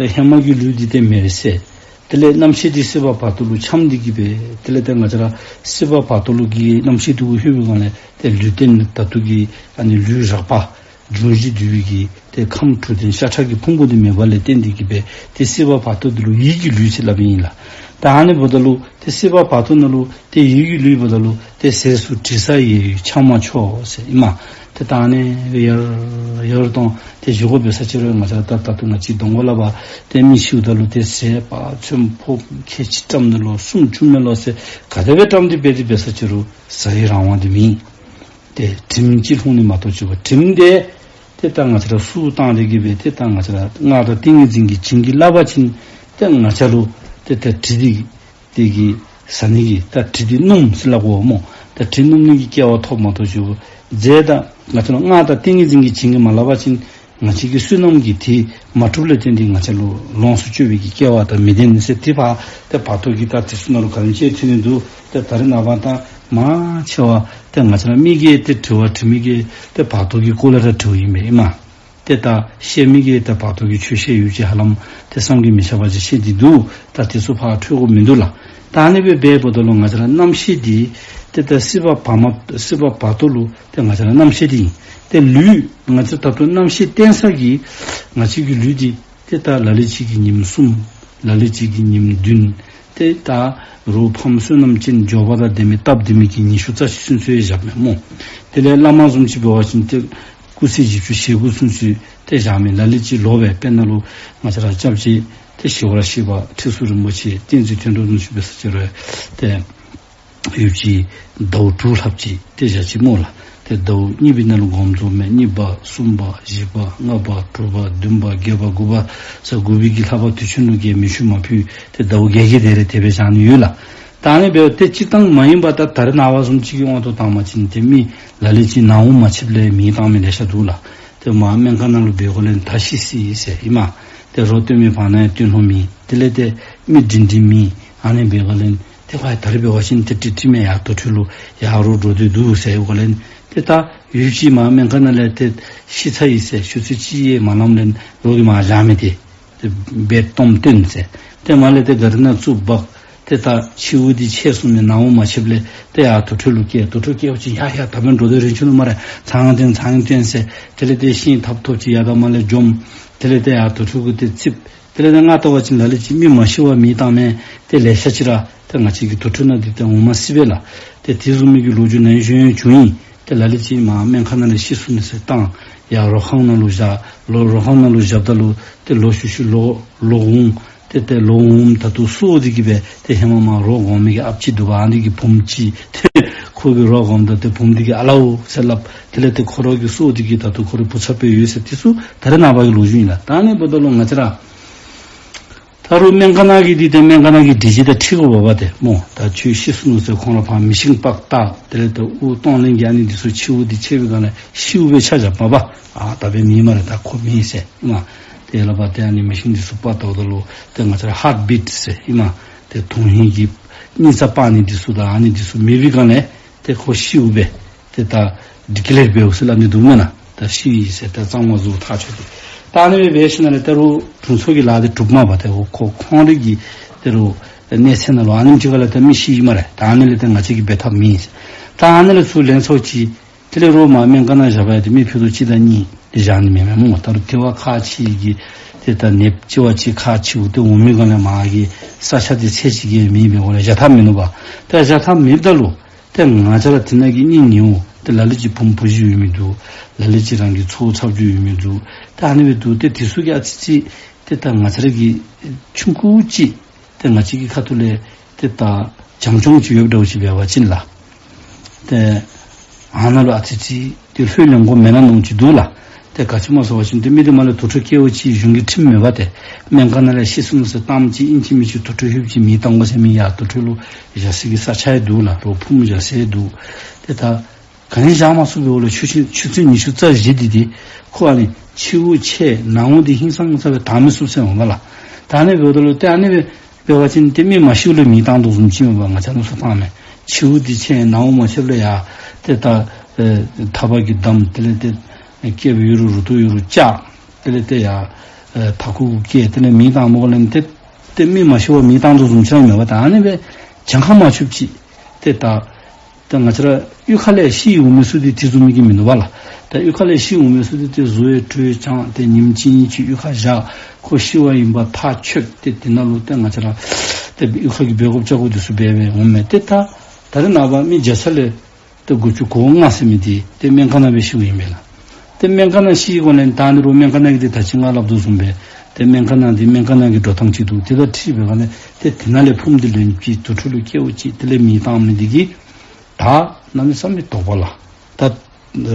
ཧེ་མ་གི་ལུས་འདི་ཏེ་མེ་རི་སེ། དེ་ལས་རྣམ་ཤེས་འདི་སྲིད་པ་བར་དོ་ལུ་འཁྱམས་ཏེ་གི་སྦེ། དེ་ལས་ཏེ་ང་བཅས་ར་སྲིད་པ་བར་དོ་ལུ་གི་རྣམ་ཤེས་འདི་གུ་ལྷོད་པའི་སྒང་ལས་ཏེ་ལུས་རྟེན་ད་ལྟོ་གི་ཨ་ནི་ལུས་རགས་པ་འབྱུང་བཞི་འདུས་པའི་གི་ཏེ་ཁམས་དྲུག་ལྡན་ཤ་ཁྲག་གི་ཕུང་པོ་འདི་མེད་པ་ལས་བརྟེན་ཏེ་གི་སྦེ་ཏེ་སྲིད་པ་བར་དོ་འདི་ལུ་ཡིད་ཀྱི་ལུས་ཟེར་སླབ་ཨིན་ལགས། ད་ཨ་ནི་འབདཝ་ད་ལུ་ཏེ་སྲིད་པ་བར་དོ་ནང་ལུ་ཏེ་ཡིད་ཀྱི་ལུས་འབདཝ་ད་ལུ་ཏེ་ཟས་སུ་དྲི་ཟ་ཡི་ཡུལ་འཁྱག་མ་ཕྱོགས་ཟེར་ཨིན་མས། ཏེ་ད་ཨ་ནི་ཡར་ཡར་གཏང་ཏེ་བཞེས་སྒོ་འབད་ས་ཅིག་རུང་ང་བཅས་ད་ད་ལྟོ་ང་བཅས་གདོང་ཁ་ལས་ཕར་ཏེ་མི་ཤིཝ་ད་ལུ་ཏེ་ཟས་ཕར་ཚོད་ཕོགཔ་ཁལ་གཅིག་བཀྲམ་ནི་ལོ་གསུམ་བཙུགས་མི་ལོ་ཟེར་ག་དེ་སྦེ་བཀྲམ་སྟེ་འབད་དེ་འབད་ས་ཅིག་རུང་ཟ་ཡི་རང་དབང་འདི་མེད། ཏེ་དྲིམ་ཅིག་ལྷུང་ནི་མ་གཏོགས་ཅིག་པ། དྲིམ་འདི་ཏེ་ད་ང་བཅས་ར་སུ་བཏང་སྟེ་གི་སྦེ་ཏེ་ད་ང་བཅས་ར་སྔགས་དང་ཏིང་ངེ་འཛིན་གྱིས་བྱིན་གྱིས་བརླབས་པ་ཅིན་ཏེ་ང་བཅས་ལུ་ཏེ་ད་དྲི་འདི་དེ་གིས་ཟ་ནི་གི་ད་དྲི་འདི་སྣུམ་ཟེར་སླབ་དགོ་སྨོ། ད་དྲི་སྣུམ་ནི་གི་སྐལ་བ་ཐོབ་མ་གཏོགས་ཅིག་པ། རྫས་དང་ང་བཅས་ར་སྔགས་དང་ཏིང་ངེ་འཛིན་གྱིས་བྱིན་གྱིས་མ་བརླབས་པ་ཅིན་ང་བཅས་ཀྱི་བསོད་ནམས་ཀྱིས་དེ་མ་གྲུབ་ལས་བརྟེན་ཏེ་ང་བཅས་ལུ་ལོངས་སུ་སྤྱོད་པའི་གི་སྐལ་བ་དང་མི་ལྡན་ཟེར། དེ་ཕར་ཏེ་བར་དོ་གི་ད་དེ་ཚུ་ནང་ལུ་ག་དེམ་ཅིག་ཐོན་ནི་འདུག། ཏེ་ད་རེས་ནངས་པ་ད་མང་ཆེ་བ་ཏེ་ང་བཅས་ར་མི་གིས་ཏེ་དྲི་བ་དྲི་མི་གིས་ཏེ་བར་དོ་གི་སྐོར་ལས་ར་དྲིཝ་ཨིན་པས་ཨིན་མས། ཏེ་ད་བཤད་མི་གིས་ད་བར་དོ་གི་ཆོས་བཤད་ཡོད་ཅིག་ཧ་ལམ་ཏེ་བསམ་གྱིས་མི་ཁྱབ་པ་ཅིག་བཤད་དེ་འདུག། ད་དེ་ཚུ་ཕར་འཕྲོད་དགོཔ་མིན་འདུག་ལགས། ད་ཨ་ནི་སྦེ་འབདཝ་ད་ལུ་ང་བཅས་ར་རྣམ་བཤད་འདི་ཏེ་ད་སྲིད་པ་བར་མ་སྲིད་པ་བར་དོ་ལུ་ཏེ་ང་བཅས་ར་རྣམ་བཤད་འདི་ཨིན། ཏེ་ལུས་ང་བཅས་ད་ལྟོ་རྣམ་བཤད་བསྟན་ས་གི་ང་བཅས་ཀྱི་ལུས་འདི་ཏེ་ད་ལ་ལུ་ཅིག་གིས་ཉིནམ་གསུམ། ལ་ལུ་ཅིག་གིས་ཉིནམ་བདུན། ཏེ་ད་རོགས་ཕམ་བསོད་ནམས་ཅན་འབྱོར་པ་དང་ལྡན་མི་སྟབས་བདེ་མི་གིས་ཉི་ཤུ་རྩ་གཅིག་ཚུན་ཚོད་བཞགཔ་མས་སྨོ། དེ་ལས་བླ་མ་བཟུམ་ཅིག་འབད་བ་ཅིན་ཏེ་སྐུ་ཚེ་བཞི་བཅུ་ཞེ་དགུ་ཚུན་ཚོད་ཏེ་བཞག་མི། ལ་ལུ་ཅིག་ལོ་སྦེ་དཔེར་ན་ལུ་ང་བཅས་ར་སྐྱབས་རྗེ་ཏེ་ཞི་བར་གཤེགས་པ་ཁྲི་ཟུར་རིན་པོ་ཆེ་བསྟན་འཛིན་དོན་གྲུབ་བཟུམ་ཅིག་འབད་ས་ཅིག་རུང་ཏེ་ཡུདཔ་ཅིག་ཟླཝ་དྲུག་ལྷགཔ་ཅིག་ཏེ་བཞག་ཅི་སྨོ་ལགས། ཏེ་ཟླཝ་གཉིས་པའི་ནང་ལུ་དགོངས་རྫོགས་མས། གཉིས་པ་གསུམ་པ་བཞི་པ་ལྔ་པ་དྲུག་པ་བདུན་པ་བརྒྱད་པ་དགུ་པ་ཟེར་དགུ་པའི་གི་ལྷག་པ་དུས་ཆེན་ལུ་གིས་མེ་མཆོད་མ་ཕུལ། ཏེ་ཟླཝ་བརྒྱད་ཀྱི་དེ་རེ་དེ་སྦེ་བཞག་ནི་ཡོད་ལགས། ད་ཨ་ནི་སྦེ་ཏེ་སྤྱིར་བཏང་མ་ཡིན་པ་ད་ད་རེས་ནངས་པ་བཟུམ་ཅིག་གི་དབང་དུ་བཏང་བ་ཅིན་ཏེ་མི་ལ་ལུ་ཅིག་ནང་འོང་མ་ཆིབས་ལས་མེ་བཏང་མི་ལེ་ཤ་འདུག་ལགས། ཏེ་མར་སྨན་ཁང་ནང་ལུ་འབད་དགོཔ་ལས་ད་ཤི་སོ་ཡི་ཟེར་ཨིན་མས། ཏེ་རོགས་སྟོན་མི་བར་ན་ཡང་སྟོན་ལོང་མེད། དེ་ལས་ཏེ་མི་འདྲི་འདྲི་མེད། ཨ་ནི་འབད་དགོཔ་ལས་ཏེ་ཁོ་ཡང་ད་རེས་འབད་བ་ཅིན་ཏེ་ཀྲིག་ཀྲི་མེན་ཡར་དུར་ཁྲོད་ལུ་ཡར་རོགས་འགྲོ་སྟེ་འདུག་ཟེར་དགོཔ་ལས་ཏེ་ད་ཡུདཔ་ཅིག་མར་སྨན་ཁང་ནང་ལས་ཏེ་ཤི་ཚར་ཡི་ཟེར་ཞུ་ཚིག་ཅིག་ཡང་མ་གནངམ་ལས་རོགས་ཀྱིས་མར་བཞག་མི་དེ་ཏེ་བེཌ་སྟོངམ་བཏོན་ཟེར། ཏེ་མར་ལས་ཏེ་ག་རི་ནང་བཙུགས་འབག། ཏེ་ད་ཕྱི་དབུགས་འདི་ཆད་སོང་མི་ནང་འོང་མ་ཆིབས་ལས་ཏེ་ཡར་དུར་ཁྲོད་ལུ་བསྐྱལ། དུར་ཁྲོད་བསྐྱལ་བ་ཅིན་ཡ་ཡ་ད་འབདན་འགྲོ་དོ་རན་ཆི་ནུག་སྨ་རེ། ཚང་སྟོན་ཚང་སྟོན་ཟེར། དེ་ལས་ཏེ་ཤིང་ཐབ་ཐོབ་ཅིག་ཡར་དང་མར་ལས་འཇོམས། དེ་ལས་ཏེ་ཡར་དུར་ཁྲོད་གུ་ཏེ་བཙིར། དེ་ལས་ཏེ་ང་བལྟ་བ་ཅིན་ལ་ལུ་ཅིག་མི་མ་ཤི་བར་མེ་བཏང་མི་ཏེ་ལེ་ཤ་ཅིག་ར་ཏེ་ང་བཅས་ཀྱི་དུར་ཁྲོད་ནང་འདི་ཏེ་འོང་མ་སྲིད་པས་ལགས། ཏེ་དེ་བཟུམ་མའི་གི་ལོ་རྒྱུས་ནང་ཡང་བྱུང་ཡི། ཏེ་ལ་ལུ་ཅིག་མར་སྨན་ཁང་ནང་ལས་ཤི་སོ་ནུག་ཟེར་བཏང་། ཡར་རོ་ཁང་ནང་ལུ་བཞག། ལོག་རོ་ཁང་ནང་ལུ་བཞགཔ་ད་ལུ་ཏེ་ལོག་ཤུལ་ཤུལ་ལོག་ལོག་འོང་། ཏེ་ཏེ་ལོག་འོངམ་ད་ལྟོ་སྲོག་འདི་གིས་སྦེ་ཏེ་ཧེ་མ་མར་རོགས་འོང་མི་གི་ཨཔ་ཅིག་འདུག་པ། ཨ་ནི་གི་བུམོ་ཅིག་ཏེ་ཁོ་གིས་རོགས་འོངམ་ད་ཏེ་བུམོ་འདི་གིས་ཨ་ལའོ་ཟེར་སླབ། དེ་ལས་ཏེ་ཁོ་ར་གི་སྲོག་འདི་གིས་ད་ལྟོ་ཁོ་རའི་བུ་ཚབ་སྦེ་ཡོད་ཟེར། དེ་ཚུ་ད་རེས་ནངས་པ་གི་ལོ་རྒྱུས་ཨིན་ལགས། ད་ཨ་ནི་འབདཝ་ད་ལུ་ང་བཅས་ར་ད་རུང་སྨན་ཁང་ནང་གི་འདི་ཏེ་སྨན་ཁང་ནང་གི་སྒྲིག་གཞི་དང་འཁྲིལ་དགོཔ་འབདཝ་ད་ཏེ་སྨོ། ད་ཁྱོད་ཤི་སོ་ནུག་ཟེར་ཁོང་ར་ཕར་མེ་ཤིང་སྤགས་བཏགས། དེ་ལས་ཏེ་དབུགས་གཏོང་ལེན་གྱི་ཨ་ནི་འདི་ཚུ་ཕྱི་དབུགས་འདི་ཆད་པའི་སྒང་ལས་ཤིཝ་སྦེ་ཆ་བཞག་པ་པ། ཨ་ད་འབད་མི་སྨ་རེ། ད་ཁོ་མེད་ཟེར་ཨིན་མས། དེ་ལས་ཕར་ཏེ་ཨ་ནི་མེ་ཤིང་འདི་ཚུ་སྤར་བཏང་ད་ལུ་ཏེ་ང་བཅས་ར་ཧཱརཊ་བིཊ་ཟེར་ཨིན་མས། ཏེ་དོན་ཧིང་གི་སྙིང་རྩ་སྤར་ནི་འདི་ཚུ་དང་ཨ་ནི་འདི་ཚུ་མེད་པའི་སྒང་ལས་ཏེ་ཁོ་ཤིཝ་སྦེ་ཏེ་ད་ཌི་ཀི་ལེར་འབདཝ་ཟེར་སླབ་ནི་འདུག་མེན་ན། ད་ཤི་ཡི་ཟེར་ད་གཙང་མ་བཟོ་ཐག་ཆོད་དེ། ད་ཨ་ནི་སྦེ་འབད་ཞིནམ་ལས་ད་རུང་དྲུང་འཚོ་གི་ལཱ་འདི་གྲུབ་མ་པ། ཏེ་འོ་ཁོ་ཁོང་རའི་གི་ད་རུང་གནས་ཚད་ནང་ལུ་ཨ་ནེམ་ཅིག་ཁ་ལས་ད་མི་ཤི་ཡི་སྨ་རེ། ད་ཨ་ནི་ལས་ད་ང་བཅས་ཀྱིས་འབད་ཐབས་མེད་ཟེར། ད་ཨ་ནི་ལས་ཚུར་ལེན་ཚརཝ་ཅིག་དེ་ལས་རོགས་མར་སྨན་ཁང་ནང་བཞག་པ་ཡང་ཏེ་མི་ཕུད་རྡོག་གཅིག་དང་གཉིས་ཏེ་བཞག་ནི་མེན་མས་སྨོ། ད་རུང་དེ་བ་ཁག་ཆེ་གི་ཏེ་ད་ནདཔ་ཅིག་བ་ཅིག་ཁག་ཆེཝ་ཏེ་འོང་མི་སྒང་ལས་མར་གྱི་ས་ཆ་འདི་ཚད་ཅིག་གིས་མེད་པའི་སྒོ་ལས་བཞག་ཐབས་མིན་ནུག་པ། ཏེ་བཞག་ཐབས་མེདཔ་ད་ལུ་ཏེ་ང་བཅས་ར་དེ་ནང་གི་གཉེན་ཉེཝ་ཏེ་ལ་ལུ་ཅིག་བུམོ་བུ་གཞི་ཡོད་མི་འདུག། ལ་ལུ་ཅིག་རང་གི་ཚའོ་ཚ་བརྒྱུད་ཡོད་མི་འདུག། ཏེ་ཨ་ནི་སྦེ་འདུག། ཏེ་དེ་ཚུ་གིས་ཨ་ཙི་ཙི་ཏེ་ད་ང་བཅས་ར་གི་ཆུང་ཀུ་ཅིག་ཏེ་ང་བཅས་ཀྱི་ཁ་ཐུག་ལས་ཏེ་ད་བྱམས་སྐྱོང་ཅིག་ཡོདཔ་འདྲཝ་ཅིག་འབད་བ་ཅིན་ལགས། ཏེ་ཨ་ནཱ་ལུ་ཨ་ཙི་ཙི་ཏེ་ལྷོད་ལེན་དགོཔ་མེན་ན་མནོཝ་ཅིག་འདུག་ལགས། ཏེ་ག་ཅི་སྨོ་ཟེར་བ་ཅིན་ཏེ་མི་འདི་མར་ལས་དུར་ཁྲོད་བསྐྱལ་བ་ཅིན་གཞུང་གི་ཁྲིམས་མེད་པ། ཏེ་སྨན་ཁང་ནང་ལས་ཤི་སོ་ནུག་ཟེར་བཏངམ་ཅིག་ཨིན་ཅི་མིན་ཅི་དུར་ཁྲོད་ལྷོདཔ་ཅིག་མེ་བཏང་དགོ་ཟེར་མི་ཡར་དུར་ཁྲོད་ལུ་བཞག་ས་གི་ས་ཆ་ཡང་འདུག་ལགས། རོགས་ཕུངམ་བཞག་ས་ཡང་འདུག། ཏེ་ད་ག་ནི་བཞག་མ་ཚུགས་པའི་འོག་ལུ་ཆུ་ཚོད་ཆུ་ཚོད་ཉི་ཤུ་རྩ་བཞི་འདི་ཏེ་ཁོ་ཨ་ནི་ཕྱི་དབུགས་ཆད་ནང་དབུགས་འདི་ཧིང་སངས་ས་སྦེ་དྭངས་མི་ཚུགས་ཟེར་འོང་པ་ལགས། ད་ཨ་ནི་འབདཝ་ད་ལུ་ཏེ་ཨ་ནི་སྦེ་འབད་བ་ཅིན་ཏེ་མི་མ་ཤིཝ་ལས་མེ་བཏང་དོ་བཟུམ་ཅིག་མས་པ། ང་བཅས་མནོ་བསམ་བཏངམ་མས། ཕྱི་དབུགས་འདི་ཆད་ནང་དབུགས་མ་ཆདཔ་ལས་ཡར་ཏེ་ད་ཨེ་ཐག་པ་གིས་བསྡམས། དེ་ལས་ཏེ་སྐེདཔ་ཡོད་རུང་རུ་ཏོ་ཡོད་རུང་བཅག། དེ་ལས་ཏེ་ཡར་ཨེ་ཐ་ཁུག་གུ་བཀལ། དེ་ལས་མེ་བཏངམ་འབདཝ་ལས་ཏེ་ཏེ་མི་མ་ཤི་བར་མེ་བཏང་དོ་བཟུམ་ཅིག་མས་པ། ད་ཨ་ནི་སྦེ་གྱངས་ཁ་མ་ཆོདཔ་ཅིག་ཏེ་ད་ད་ང་བཅས་ར་གཡུས་ཁ་ལས་ཤི་འོང་མི་ཚུ་འདི་དེ་བཟུམ་མའི་གི་མིན་འདུག་པ་ལགས། ད་གཡུས་ཁ་ལས་ཤི་འོང་མི་ཚུ་འདི་ཏེ་གཟུགས་ཡང་དྲོད་འཆང་། ཏེ་ཉིནམ་གཅིག་གཉིས་ཅིག་གཡུས་ཁར་བཞག། ཁོ་ཤི་བ་ཨིན་པ་ཐག་ཆོད། ཏེ་དེ་ནང་ལུ་ཏེ་ང་བཅས་ར་ཏེ་གཡུས་ཁ་གི་འབད་དགོཔ་བྱ་དགོཔ་འདི་ཚུ་འབད་འབད་འོངམ་མས། ཏེ་ད་ད་རེས་ནངས་པ་མི་བརྒྱ་ཆ་ལས་ཏེ་དགུ་བཅུ་གོ་ལྔ་ཟེར་མི་འདི་ཏེ་སྨན་ཁང་ནང་སྦེ་ཤིཝ་ཨིན་པས་ལགས། ཏེ་སྨན་ཁང་ནང་ཤི་དགོཔ་ལས་ད་ཨ་ནི་རོགས་སྨན་ཁང་ནང་གི་འདི་ད་ཅི་ང་སླབ་དོ་བཟུམ་སྦེ་ཏེ་སྨན་ཁང་ནང་འདི་སྨན་ཁང་ནང་གི་འགྲོ་ཐངས་ཅིག་འདུག། དེ་དང་འཁྲིལ་བའི་སྒང་ལས་ཏེ་དེ་ནང་ལས་ཕུངམ་འདི་ལེན་ཅིག་དུར་ཁྲོད་ལུ་བསྐྱལཝ་ཅིག་དེ་ལས་མེ་བཏངམ་འདི་གིས་ད་གནམ་མེད་ས་མེད་དོགས་པ་ལགས། ད་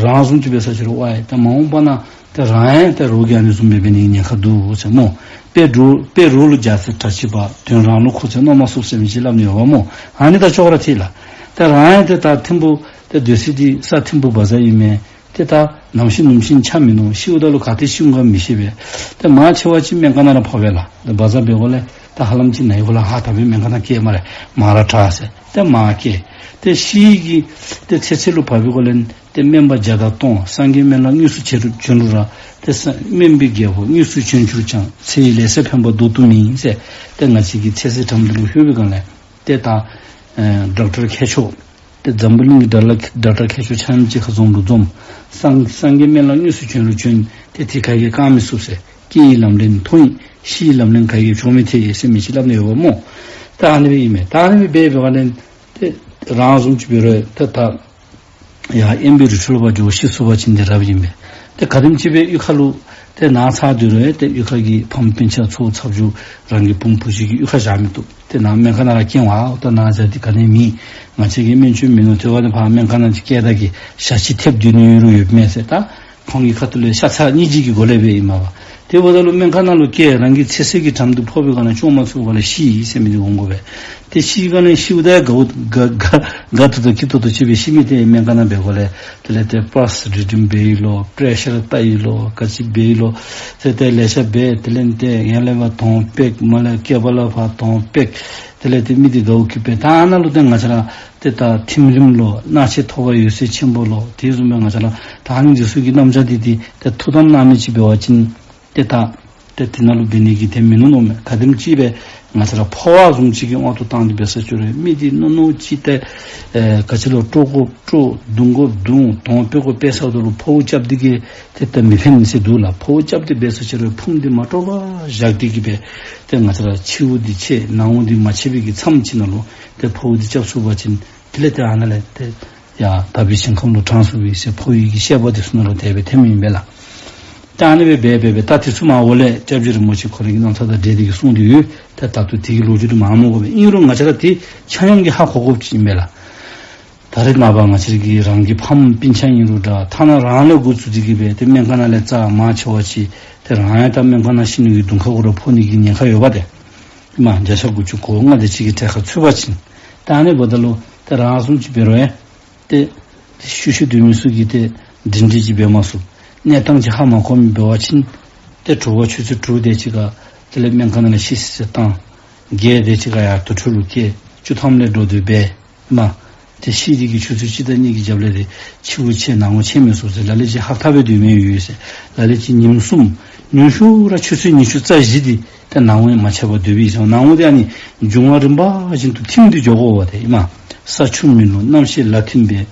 རང་བཟུམ་ཅིག་འབད་ས་ཅིག་རུང་ཝའི་ད་མ་འོངས་པ་ན་ཏེ་རང་ཡང་ཏེ་རོགས་ཀྱི་ཨ་ནི་བཟུམ་སྦེ་འབད་ནི་གི་ཉེན་ཁ་འདུག་ཟེར་སྨོ། དཔེ་རོགས་དཔེ་རོགས་ལུ་བྱ་ཟེར་གྲྭ་ཆས་པ། དོན་རང་ལུ་འཁོར་ཟེར་མནོ་མ་ཚུགས་ཟེར་མི་ཅིག་སླབ་ནི་ཡོདཔ་སྨོ། ཨ་ནི་དང་ཅོག་ར་འཐད་ལགས། ཏེ་རང་ཡང་ཏེ་ད་ཐིམ་ཕུག་ཏེ་སྡོད་ས་འདི་ས་ཐིམ་ཕུག་བ་ཛར་ཨིན་མས། ཏེ་ད་ནམ་ཤི་ནུམ་ཤི་ཆ་མིན་ནུག། ཤིཝ་ད་ལུ་ག་ཏེ་ཤིཝ་ག་མི་ཤེས་པས། ཏེ་མང་ཆེ་བ་ཅིག་སྨན་ཁང་ནང་ར་ཕོག་པས་ལགས། ཏེ་བ་ཛར་འབད་དགོཔ་ལས་ད་ཧ་ལམ་ཅིག་ན་ཡི་གུ་ལས་ཧ་ད་འབདན་སྨན་ཁང་ནང་བསྐྱལ་སྨ་རེ། མང་ར་དྲག་ཟེར། ཏེ་མར་བསྐྱལ། ཏེ་ཤི་གི་ཏེ་ཚེ་ཚད་ལུ་བབས་པའི་སྒང་ལས་ ཏེ་སྨན་པ་བརྒྱ་དང་སྟོང་། སངས་རྒྱས་སྨན་བླ་དངོས་སུ་བྱོན་རུང་། ཏེ་ས་སྨན་པའི་རྒྱལ་པོ་དངོས་སུ་བྱོན་གྱུར་ཀྱང་། ཚེ་ཡི་ལེ་ཤ་ཕན་པ་བཟློག་ཏུ་མེད་ཟེར། ཏེ་ང་བཅས་ཀྱི་ཚེ་ཟད་དྲན་འདི་ལུ་ལྷོད་པའི་སྒང་ལས་ཏེ་ད་ཨེ་ཌོག་ཊར་མཁས་མཆོག་ཏེ་འཛམ་བུ་གླིང་གི་ཌོག་ཊར་མཁས་མཆོག་ཆ་མཉམ་གཅིག་ཁར་འཛོམས་རུང་འཛོམས། སངས་སངས་རྒྱས་སྨན་བླ་དངོས་སུ་བྱོན་རུང་བྱོན། ཏེ་དེ་ག་གིས་བཀག་མི་ཚུགས་ཟེར། སྐྱེ་ཡི་ལམ་རིམ་ཐོག་ཡིན། ཤི་ཡི་ལམ་རིམ་ག་གིས་བཅོ་མི་ཐེག་ཟེར་མི་ཅིག་སླབ་ནི་ཡོདཔ་སྨོ། ད་ཨ་ནི་སྦེ་ཨིན་མས། ད་ཨ་ནི་སྦེ་འབད་བའི་སྒང་ལས་ཏེ་རང་བཟུམ་ཅིག་འབད་རུང་ཏེ་ད་ཡར་དབེན་པའི་རི་ཁྲོད་ལུ་ཕར་འགྱོ་ཤི་སོང་པ་ཅིན་ཏེ་རབ་ཨིན་པས། ཏེ་ག་དེམ་ཅིག་སྦེ་གཡུས་ཁ་ལུ་ཏེ་ནཱ་ཚར་སྡོད་རུང་ཏེ་གཡུས་ཁ་གི་ཕམ་སྤུན་ཆ་ཚུ་ཚབ་ཞུ་རང་གི་བུམོ་བུ་གཞི་གིས་གཡུས་ཁར་བཞག་མི་བཏུབ། ཏེ་ནཱ་སྨན་ཁང་ནང་ར་བསྐྱལ་བ། ཨོ་ད་ནཱ་བཞག་སྟེ་ག་ནི་མེད། ང་བཅས་ཀྱིས་སྨན་བཅོས་མི་ནུས། དེ་བ་ནི་ཕར་སྨན་ཁང་ནང་ཅིག་བསྐྱལ་ད་གི་ཞག་གཅིག་ཐེབས་སྡོད་ནི་ཡོད་རུང་ཡོདཔ་མས་ཟེར། ད་ཁོང་གི་ཁ་ཐུག་ལས་ཤ་ཚ་སྙིང་རྗེ་གི་སྒོ་ལས་སྦེ་ཨིན་མས་པ། དེ་འབདཝ་ད་ལུ་སྨན་ཁང་ནང་ལུ་བསྐྱལ། རང་གི་ཚེ་ཟད་ཀྱི་དྲན་འདི་ཕོག་པའི་སྒང་ལས་བཅོ་མ་ཚུགས་པ་ལས་ཤི་ཡི་ཟེར་མི་འདི་འོང་དགོ་པས། ཏེ་ཤི་སྒང་ལས་ཤིཝ་ད་དགའཝ་དགའ་དགའ་དགའ་ཏོག་ཏོ་སྐྱིད་ཏོག་ཏོ་ཅིག་སྦེ་ཤི་མི་དེ་སྨན་ཁང་ནང་འབད་དགོ་ལས། དེ་ལས་ཏེ་པཱལསི་རིཌིང་འབད་ཡི་ལོ། པྲེ་ཤར་བལྟ་ཡི་ལོ། ག་ཅི་འབད་ཡི་ལོ། ཟེར་ཏེ་ལེ་ཤ་འབད། དེ་ལས་ཏེ་ཡར་ལས་ཕར་དོང་སྤེག། མར་ལས་སྐེད་པ་ལས་ཕར་དོང་སྤེག། དེ་ལས་ཏེ་མི་འདི་དགའཝ་སྐྱིདཔ་སྦེ། ད་ནཱ་ལུ་ཏེ་ང་བཅས་ར་ཏེ་ད་ཐིམ་རིམ་ལོ། སྣང་མཆེད་ཐོབ་པ་འོད་གསལ་ཆེན་པོ་ལོ། དེ་བཟུམ་སྦེ་ང་བཅས་ར་ད་ཨ་ནི་འདི་ཚུ་གི་རྣམ་གཞག་འདི་འདི་ཏེ་ཐུགས་དམ་གནང་མི་ཅིག་འབད་བ་ཅིན་ཏེ་ད་ཏེ་དེ་ནང་ལུ་འབད་ནི་གི་ཏེ་མིན་ནུག་མནོཝ་མས། ག་དེམ་ཅིག་སྦེ་ང་བཅས་ར་འཕོ་བ་བཟུམ་ཅིག་གི་དབང་དུ་བཏང་སྟེ་འབད་ས་ཅིག་རུང་མི་འདི་མནོ་མནོཝ་ཅིག་ཏེ་ཨེ་ག་ཅི་ལོ་དཀྲོག་དགོཔ་དཀྲོག། བརྡུང་དགོཔ་བརྡུང་། དོང་སྤེག་དགོཔ་སྤེག་ས་འདི་ལུ་འཕོཝ་རྐྱབ་སྟེ་གི་ཏེ་ད་མི་ཕན་ཟེར་འདུག་ལགས། འཕོཝ་རྐྱབ་སྟེ་འབད་ས་ཅིག་རུང་ཕུངམ་འདི་མ་དཀྲོག་པར་བཞག་སྟེ་གི་སྦེ་ཏེ་ང་བཅས་ར་ཕྱི་དབུགས་འདི་ཆད་ནང་དབུགས་འདི་མ་ཆད་པའི་གི་མཚམས་ཅིག་ནང་ལུ་ཏེ་འཕོཝ་འདི་རྐྱབ་ཚུགས་པ་ཅིན་དེ་ལས་ཏེ་ཨ་ནཱ་ལས་ཏེ་ཡར་དག་པའི་ཞིང་ཁམས་ལུ་དྲངས་ཚུགས་པས་ཟེར་འཕོ་བའི་གི་བཤད་པ་འདི་ཚུ་ནང་ལུ་དེ་སྦེ་ཐོནམ་ཨིན་པས་ལགས། ད་ཨ་ནི་སྦེ་འབད་འབད་འབད་ད་དེ་ཚུ་མར་འོག་ལས་སྐྱབས་རྗེ་རིན་པོ་ཆེ་ཁོ་རའི་གི་རྣམ་ཐར་དང་འབྲེལ་ཏེ་གི་གསུངས་ཏེ་ཡོད། ད་ད་ལྟོ་དེ་གི་ལོ་རྒྱུས་འདི་མང་མོ་གོ་སྦེ། ཨིན་རུང་ང་བཅས་ར་དེ་ཆ་མཉམ་གྱིས་ཧ་གོ་དགོཔ་ཅིག་ཨིན་པས་ལགས། ད་རེས་ནངས་པ་ང་བཅས་ར་གི་རང་གི་ཕམ་སྤུན་ཆ་ཨིན་རུང་འདྲ། ཐ་ན་རང་ལས་འགོ་བཙུགས་ཏེ་གི་སྦེ་ཏེ་སྨན་ཁང་ནང་ལས་རྩ་མང་ཆེ་བ་ཅིག་ཏེ་རང་ཡང་ད་སྨན་ཁང་ནང་ཤི་ནི་གི་གདོང་ཁ་གུ་ར་ཕོག་ནི་གི་ཉེན་ཁ་ཡོདཔ་ཏེ། མ་བརྒྱ་ཆ་དགུ་བཅུ་གོ་ལྔ་དེ་ཅིག་གི་གྲལ་ཁར་ཚུད་པ་ཅིན། ད་ཨ་ནི་འབདཝ་ད་ལུ་ཏེ་རང་བཟུམ་ཅིག་འབད་རུང་ཡང་ཏེ་ཤུལ་ཤུལ་སྡོད་མི་ཚུ་གིས་ཏེ་སྒྲིང་སྒྲི་ཅིག་འབད་མ་ཚུགས། གནས་སྟངས་ཅིག་ཧ་མ་གོ་མི་འབད་བ་ཅིན་ཏེ་དྲོ་པ་ཆུ་ཚོད་དྲུག་དེ་ཅིག་ཁར་དེ་ལས་སྨན་ཁང་ནང་ལས་ཤི་ཟེར་བཏང་། བརྒྱད་དེ་ཅིག་ཁར་ཡར་དུར་ཁྲོད་ལུ་བསྐྱལ། བཅུ་ཐམ་ལས་འགྲོ་སྡོད་འབད། མ་ཏེ་ཤི་སྟེ་གི་ཆུ་ཚོད་གཅིག་དང་གཉིས་ཀྱི་རྒྱབ་ལས་ཏེ་ཕྱི་དབུགས་ཆད་ནང་དབུགས་ཆད་མི་ཚུགས་ཟེར། ལ་ལུ་ཅིག་ཧབ་ཐབས་སྦེ་སྡོད་མི་ཡོད་ཟེར། ལ་ལུ་ཅིག་ཉིནམ་གསུམ། ཉུང་ཤོས་ར་ཆུ་ཚོད་ཉི་ཤུ་རྩ་བཞི་འདི་ཏེ་ནང་དབུགས་མ་ཆད་པར་སྡོདཔ་ཨིན་ཟེར། ནང་དབུགས་འདི་ཨ་ནི་འབྱུང་བ་རིམ་པ་བཞིན་དུ་ཐིམ་སྟེ་འགྱོ་དགོཔ་ཏེ་ཨིན་མས། ས་ཆུ་མི་རླུང་རྣམ་ཤེས་ལ་ཐིམ་པས།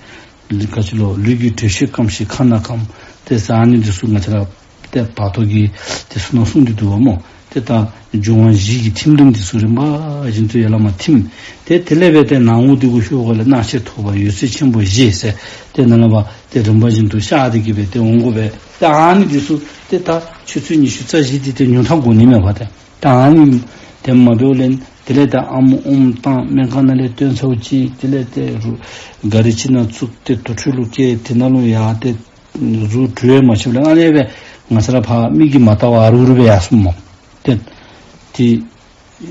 ལུས་ག་ཅི་ལོ་ལུས་ཀྱི་དྲོད་ཤེད་སྐམ་ཞིང་ཁ་ན་སྐམ། ཏེ་ཟེར་ཨ་ནི་འདི་ཚུ་ང་བཅས་ར་ཏེ་བར་དོ་གི་དེ་ཚུ་ནང་གསུངས་ཏེ་འདུག་པ་སྨོ། ཏེ་ད་འབྱུང་བ་བཞི་གི་ཐིམ་རིམ་འདི་ཚུ་རིམ་པ་བཞིན་དུ་ཡར་ལས་མར་ཐིམ། ཏེ་དེ་ལས་འབད་ཏེ་ནང་དབུགས་འདི་གུ་ཤོར་བ་ལས་སྣང་མཆེད་ཐོབ་པ་འོད་གསལ་ཆེན་པོ་བཞེས་ཟེར། ཏེ་ནཱ་ལས་ཕར་ཏེ་རིམ་པ་བཞིན་དུ་ཤར་ཏེ་གི་སྦེ་ཏེ་འོང་དགོ་པས། ཏེ་ཨ་ནི་འདི་ཚུ་ཏེ་ད་ཆུ་ཚོད་ཉི་ཤུ་རྩ་བཞི་འདི་ཏེ་ཉུང་མཐའ་དགོ་ནི་མས་པ་ཏེ། ད་ཨ་ནི་དེ་མ་འབདཝ་ལས་དེ་ལས་ད་ཨམ་ཨོམ་བཏང་སྨན་ཁང་ནང་ལས་བཏོན་ཚརཝ་ཅིག་དེ་ལས་ཏེ་རུ་གཱ་རི་ཅིག་ནང་བཙུགས་ཏེ་དུར་ཁྲོད་ལུ་བསྐྱལ། དེ་ནང་ལུ་ཡར་ཏེ་གཟུགས་དྲོད་མ་ཆདཔ་ལས་ཨ་ནི་སྦེ་ང་བཅས་ར་ཕར་མིག་གིས་མ་བལྟ་བར་ཨ་རུག་རུག་སྦེ་ཡར་སོངམ་སྨོ། ཏེ་ཏེ་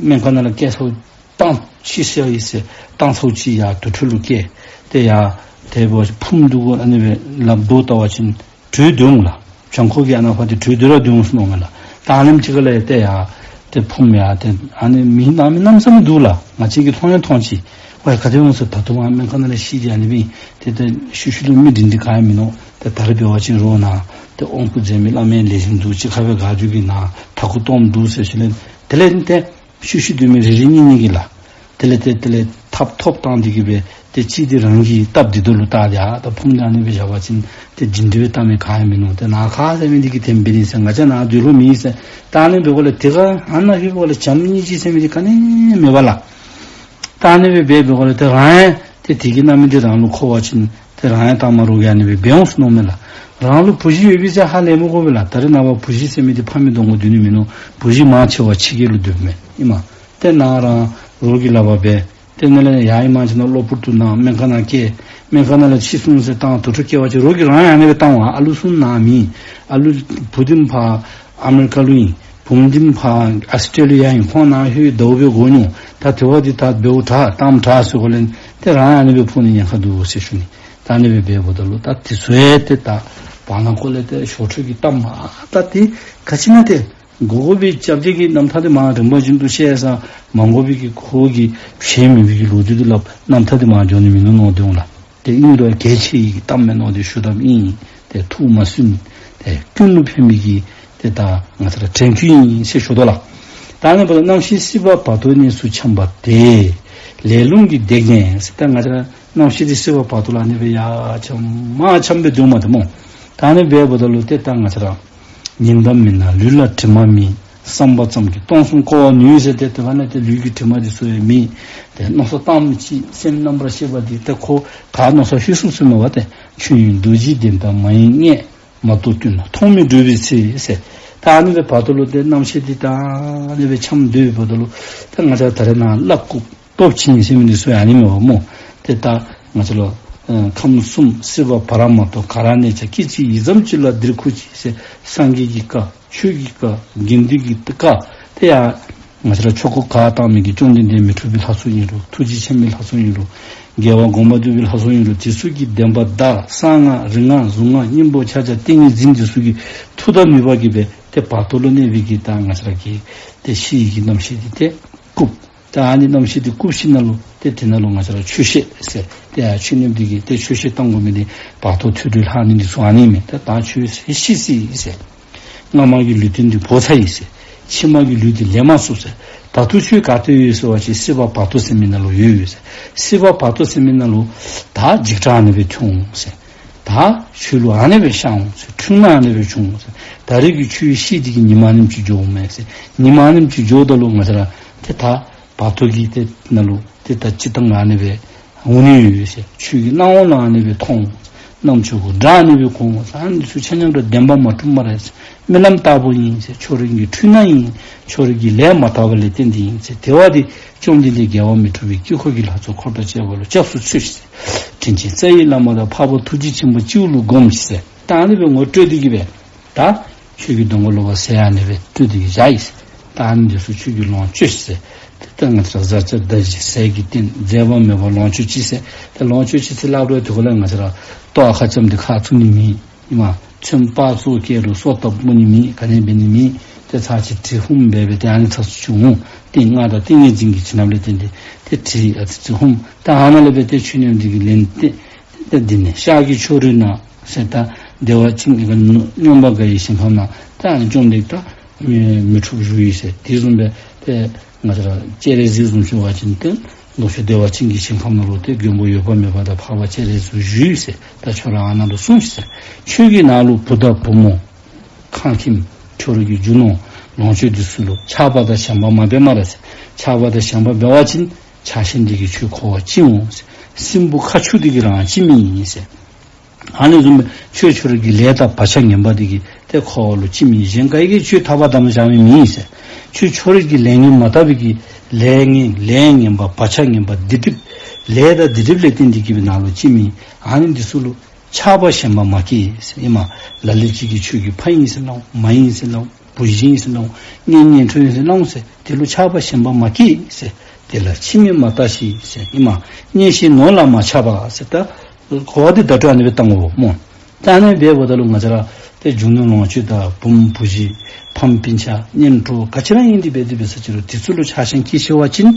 སྨན་ཁང་ནང་ལས་བསྐྱལ་ཚརཝ་བཏང་ཤི་སོ་ཡི་ཟེར་བཏང་ཚརཝ་ཅིག་ཡར་དུར་ཁྲོད་ལུ་བསྐྱལ། ཏེ་ཡར་དེ་སྦེ་ཕུངམ་འདི་གུ་ཨ་ནི་སྦེ་ལགཔ་བརྡོལ་བལྟ་བ་ཅིན་དྲོད་སྡོད་འོང་ལགས། བྱང་ཁོག་གི་ཨ་ནཱ་ཕར་ཏེ་དྲོད་སྡོད་ར་སྡོད་འོང་ཟེར་མནོཝ་མས་ལགས། ད་ཨ་ནེམ་ཅིག་ཁ་ལས་ཏེ་ཡར་ཏེ་ཕུངམ་ཡར་ཏེ་ཨ་ནི་མེ་ནང་མེ་གནམ་མེད་ས་མེད་འདུག་ལགས། ང་བཅས་ཀྱིས་མཐོང་ཡང་མཐོང་ཅི། ཝའི་ག་དེ་འོང་ཟེར། ད་ལྟོ་མར་སྨན་ཁང་ནང་ལས་ཤི་སྟེ་ཨ་ནི་སྦེ་ཏེ་ཏེ་ཤུལ་ཤུལ་ལུ་མི་སྒྲིང་སྒྲི་ག་ཡང་མིན་ནུག། ཏེ་ད་རེས་འབད་བ་ཅིན་རོགས་ནཱ་ཏེ་དབང་བསྐུར་མཛད་མི་བླ་མའི་ལས་རིམ་འདུག་ཅིག་ཁར་སྦེ་དགའ་སྐྱིད་ཀྱི་ནང་མཐའ་འཁོར་སྟོངམ་འདུག་ཟེར་ཞུ་ལས་དེ་ལས་ཏེ་ཤུལ་ཤུལ་སྡོད་མི་རེ་རེ་གཉིས་གཉིས་ཀྱིས་ལགས། དེ་ལས་ཏེ་དེ་ལས་ཐགཔ་ཐོགཔ་བཏང་སྟེ་གི་སྦེ་ཏེ་གཅིག་འདི་རང་གི་སྟབས་བདེ་ཏོག་ལུ་བལྟ་སྟེ་ཨ་ད་ཕུངམ་འདི་ཨ་ནི་སྦེ་བཞག་པ་ཅིན་ཏེ་སྒྲིང་སྒྲི་སྦེ་བལྟ་མི་ག་ཡང་མིན་ནུག། ཏེ་ནཱ་ཁག་ཟེར་མི་འདི་གིས་དེ་སྦེ་ཨིན་ཟེར། ང་བཅས་ནཱ་སྡོད་ལོང་མེད་ཟེར། ད་ཨ་ནི་འབདཝ་ལས་དེ་ཁར་ཨ་ནཱ་ལྷོད་པ་ལས་བྱམས་སྙིང་རྗེ་ཟེར་མི་འདི་ག་ནི་མེད་པས་ལགས། ད་ཨ་ནི་སྦེ་འབད་འབདཝ་ལས་ཏེ་རང་ཡང་ཏེ་དེ་གི་རྣམ་སྨིན་འདི་རང་ལུ་འཁོར་བ་ཅིན་ཏེ་རང་ཡང་ད་མ་རོགས་ཀྱིས་ཨ་ནི་སྦེ་འབད་འོང་ཟེར་མནོཝ་མས་ལགས། རང་ལུ་བུ་གཞི་ཡོད་པས་ཟེར་ཧ་ལས་མི་དགོ་པས་ལགས། ད་རེས་ནངས་པ་བུ་གཞི་ཟེར་མི་འདི་ཕ་མའི་གདོང་ཁར་སྡོད་ནི་མིན་ནུག། བུ་གཞི་མང་ཆེ་བ་ཕྱི་རྒྱལ་ལུ་སྡོདཔ་མས་ཨིན་མས། ཏེ་ནཱ་རང་རོགས་ཀྱི་ལག་པར་འབད། ཏེ་ནཱ་ལས་ཡར་ཨིན་མས་ཅིག་ནཱ་གློ་བུར་དུ་ནཱ་སྨན་ཁང་ནང་བསྐྱལ། སྨན་ཁང་ནང་ལས་ཤི་སོང་ཟེར་བཏང་དུར་ཁྲོད་བསྐྱལ་བ་ཅིན་རོགས་ཀྱིས་རང་ཡང་ཨ་ནི་སྦེ་བཏང་འོང་། ཨ་ལུ་ཚུ་ནཱ་མེད། ཨ་ལུ་བུ་འདི་ཕར་ཨ་མི་རི་ཀ་ལུ་ཨིན། བུམོ་འདི་ཕར་ཨཱོས་ཊེ་ལི་ཡ་ཨིན། ཁོང་ནཱ་ལྷོད་ཟླཝ་སྦེ་འགོར་ནུག། ད་དེ་བ་འདི་ད་འབདཝ་དྲག་བཏངམ་དྲག་ཟེར་གོ་ལས་ཏེ་རང་ཡང་ཨ་ནི་སྦེ་ཕུང་ནི་ཉེན་ཁ་འདུག་ཟེར་ཞུ་ནི། ད་ཨ་ནི་སྦེ་འབདཝ་ད་ལུ་ད་དེ་ཚུ་ཡང་ཏེ་ད་བར་ན་ཁོ་ལས་ཏེ་ཞོར་འཕྲོས་ཀྱི་གཏམ་མ་ད་ཏེ་ག་ཅི་ཨིན་ན་ཏེ་དགོ་དགོ་པའི་སྐྱབས་རྗེ་གི་རྣམ་ཐར་འདི་མར་རིམ་པ་བཞིན་དུ་བཤད་ས་མ་དགོ་པའི་གི་ཁོ་གིས་བཤད་མི་བའི་གི་ལོ་རྒྱུས་འདི་སླབ་རྣམ་ཐར་འདི་མར་འགྱོ་ནི་མིན་ནུག་མནོ་སྟེ་འོང་ལགས། ཏེ་ཨིན་རུང་གལ་ཆེ་བའི་གཏམ་མེན་ནོ། ཏེ་ཞུ་གཏམ་ཨིན། ཏེ་ཐུགས་མ་སུན། ཏེ་ཀུན་ལུ་ཕན་པའི་གི་ཏེ་ད་ང་བཅས་ར་དྲན་སྐུལ་ཨིན་ཟེར་ཞུ་དོ་ལགས། ད་ཨ་ནི་འབདཝ་ད་རྣམ་ཤེས་སྲིད་པ་བར་དོ་གནས་སུ་འཁྱམས་པ་དེ། ལས་རླུང་གིས་བདེ་ཉལ་ཟེར། ད་ང་བཅས་ར་རྣམ་ཤེས་འདི་སྲིད་པ་བར་དོ་ལུ་ཨ་ནི་སྦེ་ཡར་འཁྱམས་མར་འཁྱམས་སྦེ་སྡོདཔ་མས་ཏེ་སྨོ། ད་ཨ་ནི་སྦེ་འབདཝ་ད་ལུ་ཏེ་ད་ང་བཅས་ར་ཉིན་དང་མི་སྣང་ལུས་ལ་དྲི་མ་མེད། བསམ་པ་ཙམ་གྱིས་སྟོང་གསུམ་བསྐོར་བར་ནུས་ཟེར། ཏེ་དེ་ཁ་ནི་ཏེ་ལུས་ཀྱི་དྲི་མ་འདི་ཚུ་ཡང་མེད། ཏེ་མནོ་བསམ་བཏངམ་ཅིག་སེམས་རྣམ་པར་ཤེས་པ་འདི་ཏེ་ཁོ་ག་མནོ་བསམ་ཤེས་ཚུགས་ཚུགས་མས་པ། ཏེ་ཆོས་དབྱིངས་རྡོ་རྗེའི་བདེན་པ་མ་ཡེངས་ངས། མ་རྟོགས་ཀུན་ལ་ཐོགས་མེད་སྒྲུབ་པའི་ཚེ་ཟེར། ད་ཨ་ནི་སྦེ་བར་དོ་ལུ་ཏེ་རྣམ་ཤེས་འདི་ད་ཨ་ནི་སྦེ་འཁྱམས་སྡོད་པའི་བར་དོ་ལུ་ཏེ་ང་བཅས་ད་རེས་ནངས་ཀླ་ཀློ་སྟོབས་ཆེན་ཟེར་མི་འདི་ཚུ་ཡང་ཨ་ནི་མས་པ་སྨོ། ཏེ་ད་ང་བཅས་ལུ་ཨ་ཁམས་གསུམ་སྲིད་པ་བར་མ་དོ། ག་ར་གནས་བྱ་སྐད་ཅིག་ཡིད་ཙམ་གཅིག་ལ་འདིར་ཁུག་ཅིག་ཟེར། སངས་རྒྱས་ཀྱི་བཀའ། ཆོས་ཀྱི་བཀའ། དགེ་འདུན་གྱི་བཀའ། ཏེ་ཡང་ང་བཅས་ར་ཆོས་སྐོར་ག་བཏང་མི་གི་བཅོམ་ལྡན་འདས་མི་འཁྲུགས་པའི་ལྷ་ཚོགས་ཨིན་རུང་། ཐུགས་རྗེ་ཆེན་པོའི་ལྷ་ཚོགས་ཨིན་རུང་། རྒྱལ་བ་དགོངས་པ་འདུས་པའི་ལྷ་ཚོགས་ཨིན་རུང་། དེ་ཚུ་གི་བདེན་པ་བདག་གསང་སྔགས་རིག་སྔགས་གཟུངས་སྔགས་སྙིང་པོ་ཕྱག་རྒྱ་ཏིང་ངེ་འཛིན་འདི་ཚུ་གི་མཐུ་དང་ནུས་པ་གིས་སྦེ་ཏེ་བར་དོ་ལུ་གནས་པའི་གི་ད་ང་བཅས་ར་གི་ཏེ་ཤི་ཡི་གི་རྣམ་ཤེས་འདི་ཏེ་བཀུག། ད་ཨ་ནི་རྣམ་ཤེས་འདི་བཀུག་ཞིནམ་ལས་ཏེ་དེ་ནང་ལུ་ང་བཅས་ར་ཆོས་བཤད་ཟེར། ཏེ་ཡ་ཆོས་ཉམས་འདི་གིས་ཏེ་ཆོས་བཤད་བཏང་དགོ་མི་འདི་བར་དོ་ཐོས་གྲོལ་ལྷག་ནི་འདི་ཚུ་ཨ་ནི་མས། ཏེ་ད་ཆོས་ཤེས་ཅི་ཟེར། སྔ་མ་གི་ལུས་རྟེན་འདི་བོར་ཚར་ཡི་ཟེར། ཕྱི་མ་གི་ལུས་འདི་ལེན་མ་ཚུགས་ཟེར། ད་ལྟོ་ཁྱོད་ག་ཏེ་ཡོད་ཟེར་བ་ཅིན་སྲིད་པ་བར་དོ་ཟེར་མི་ནང་ལུ་ཡོད་ཡོད་ཟེར། སྲིད་པ་བར་དོ་ཟེར་མི་ནང་ལུ་ད་འཇིགས་སྐྲག་ཨ་ནི་སྦེ་བྱུང་ཟེར། ད་ཆོས་ལུ་ཨ་ནི་སྦེ་ཤར་འོང་ཟེར། འཁྲུལ་སྣང་ཨ་ནི་སྦེ་བྱུང་ཟེར། ད་རེས་ཀྱི་ཆོས་ཤེས་འདི་གིས་ཉི་མ་ཨ་ནེམ་ཅིག་འགྱོཝ་མས་ཟེར། ཉི་མ་ཨ་ནེམ་ཅིག་འགྱོཝ་ད་ལུ་ང་བཅས་ར་ཏེ་ད་བར་དོ་གི་ཏེ་ནང་ལུ་ཏེ་ད་སྤྱིར་བཏང་ཨ་ནི་སྦེ་འོང་ནི་ཡོད་ཟེར། ཆོས་ཀྱི་སྣང་བ་ལུ་ཨ་ནི་སྦེ་མཐོང་། རྣམ་ཅོ་གུ་སྒྲ་ཨ་ནི་སྦེ་གོ་འོང་ཟེར། ཨ་ནི་ཚུ་ཆ་མཉམ་ར་བདེན་པ་མ་གྲུབ་སྨ་རེ་ཟེར། རྨི་ལམ་ལྟ་བུ་ཨིན་ཟེར། ཁྱོད་རའི་གི་འཁྲུལ་སྣང་ཨིན། ཁྱོད་རའི་གི་ལས་མ་དག་པ་ལས་བརྟེན་ཏེ་ཨིན་ཟེར། དེ་བ་འདི་བཅོམ་ལྡན་འདས་རྒྱལ་བ་མི་འཁྲུགས་པའི་དཀྱིལ་འཁོར་གྱི་ལྷ་ཚོགས་འཁོར་དང་བཅས་པ་ལུ་སྐྱབས་སུ་མཆིའོ་ཟེར། དྲིན་ཅན་རྩ་བའི་བླ་མ་དང་། འཕགས་པ་ཐུགས་རྗེ་ཆེན་པོ་སྤྱི་བོ་ལུ་བསྒོམ་ཤིག་ཟེར། ད་ཨ་ནི་སྦེ་ངོ་སྤྲོད་འདི་གིས་སྦེ་ད་ཁྱོད་ཀྱི་གདོང་ཁར་ལུ་བ་ཟེར་ཨ་ནི་སྦེ་སྤྲོད་འདི་གིས་བཞག་ཡི་ཟེར། ད་ཨ་ནི་འདི་ཚུ་ཁྱོད་ཀྱིས་ལོངས་སྤྱོད་ཤིག་ཟེར། ཏེ་ད་ང་བཅས་ར་བཟའ་བཅའ་བདག་གཞན་ཟས་ཀྱི་རྟེན། རྫས་དང་མེད་པར་ལོངས་སྤྱོད་ཅིག་ཟེར། ཏེ་ལོངས་སྤྱོད་ཅིག་ཟེར་སླབ་རུང་དེ་གུ་ལས་ང་བཅས་ར་ལྟོ་ཨ་ཁ་ཙམ་འདི་ཁ་བཙུམ་ནི་མེད། ཨིན་མས། ཚོདམ་སྤར་ཚུགས་བཀལ་རུང་སོ་བཏབ་འོང་ནི་མེད། ག་ནི་འབད་ནི་མེད། ཏེ་ཚར་གཅིག་དྲི་ཧུམ་འབད་སྦེ་ཏེ་ཨ་ནི་ཚར་སུ་ཅིག་འོང་། ཏིང་ངེ་འཛིན་གྱི་བྱིན་རླབས་ལས་བརྟེན་ཏེ་ཏེ་དྲི་ཨ་ཙི་ཙི་ཧུམ། ད་ཨ་ནཱ་ལས་སྦེ་ཏེ་ཆོས་ཉམས་འདི་གིས་ལེན་ཏེ་ཏེ་འདི་ནི་ཤར་གྱི་ཕྱོགས་རིས་ན་ཟེར། ད་བདེ་བ་ཅན་གྱི་མངོན་པར་དགའ་བའི་ཞིང་ཁམས་ན་ད་ཨ་ནི་བཅོམ་ལྡན་ད་མི་མི་འཁྲུགས་བཞུགས་ཡི་ཟེར། དེ་བཟུམ་སྦེ་ཏེ་ང་བཅས་ར་སྤྱན་རས་གཟིགས་བཟུམ་ཅིག་འབད་བ་ཅིན་ཏེ་ལོངས་སྤྱོད་བདེ་བ་ཅན་གྱི་ཞིང་ཁམས་ནང་ལུ་ཏེ་མགོན་པོ་འོད་དཔག་མེད་པ་དང་འཕགས་པ་སྤྱན་རས་གཟིགས་བཞུགས་ཡི་ཟེར། ད་ཁྱོད་ར་ཨ་ནཱ་ལུ་སོང་ཤིག་ཟེར། ཁྱོད་ཀྱི་ནང་ལུ་བུ་དང་བུ་མོ་ཁང་ཁྱིམ་ཁྱོད་རའི་གི་རྒྱུ་ནོར་ལོངས་སྤྱོད་འདི་ཚུ་ལུ་ཆགས་པ་དང་ཞེན་པ་མ་འབད་སྨ་རེ་ཟེར། ཆགས་པ་དང་ཞེན་པ་འབད་བ་ཅིན་ཆགས་ཞེན་འདི་གིས་ཁྱོད་འཁོར་བར་ལྕི་འོང་ཟེར། སྲིན་བུ་ཁ་ཆུ་འདི་གིས་རང་ལྕི་མི་ཨིན་ཟེར། ཨ་ནི་བཟུམ་སྦེ་ཁྱོད་ཁྱོད་རའི་གི་ལས་དང་བག་ཆགས་ངན་པ་འདི་གིས་ཏེ་འཁོར་བ་ལུ་ལྕི་མི་ཨིན། གཞན་ག་གིས་ཁྱོད་ཐར་པ་དམ་བཞག་མི་མེད་ཟེར། ཁྱོད་ཁྱོད་རའི་གི་ལས་ངན་མ་དག་པའི་གི་ལས་ངན་ལས་ངན་པ་བག་ཆགས་ངན་པ་སྡིག་སྒྲིབ་ལས་དང་སྡིག་སྒྲིབ་ལས་བརྟེན་ཏེ་གིས་སྦེ་ནང་ལུ་ལྕི་མི་ཨིན། ཨ་ནི་འདི་ཚུ་ལུ་ཆགས་པ་ཞེན་པ་མ་སྐྱེ་ཟེར། ཨིན་མས། ལ་ལུ་ཅིག་གིས་ཁྱོད་ཀྱི་ཕ་ཨིན་ཟེར་སླབ་འོང་། མ་ཨིན་ཟེར་སླབ་འོང་། བུ་གཞི་ཨིན་ཟེར་སླབ་འོང་། གཉེན་ཉེ་འཁོར་ཨིན་ཟེར་སླབ་འོང་ཟེར། དེ་ལུ་ཆགས་པ་ཞེན་པ་མ་སྐྱེ་ཟེར། དེ་ལ་ཕྱི་མིག་མ་བལྟ་ཞིག་ཟེར། ཨིན་མས། གཉེན་བཤེས་ནོར་ལ་མ་ཆགས་པ་ཟེར། ད་གོ་བ་འདི་བརྡ་སྤྲོད་ཨ་ནི་སྦེ་བཏང་དགོ་སྨོ། ད་ཨ་ནི་སྦེ་འབདཝ་ད་ལུ་ང་བཅས་ར་ཏེ་རྒྱུ་ནོར་ལོངས་སྤྱོད་དང་བུམོ་བུ་གཞི་ཕམ་སྤུན་ཆ་གཉེན་གྲོགས་ག་ཅི་ར་ཨིན་ཏེ་འབད་དེ་འབད་ས་ཅི་རུང་དེ་ཚུ་ལུ་ཆགས་ཞེན་སྐྱེ་ཤི་བ་ཅིན་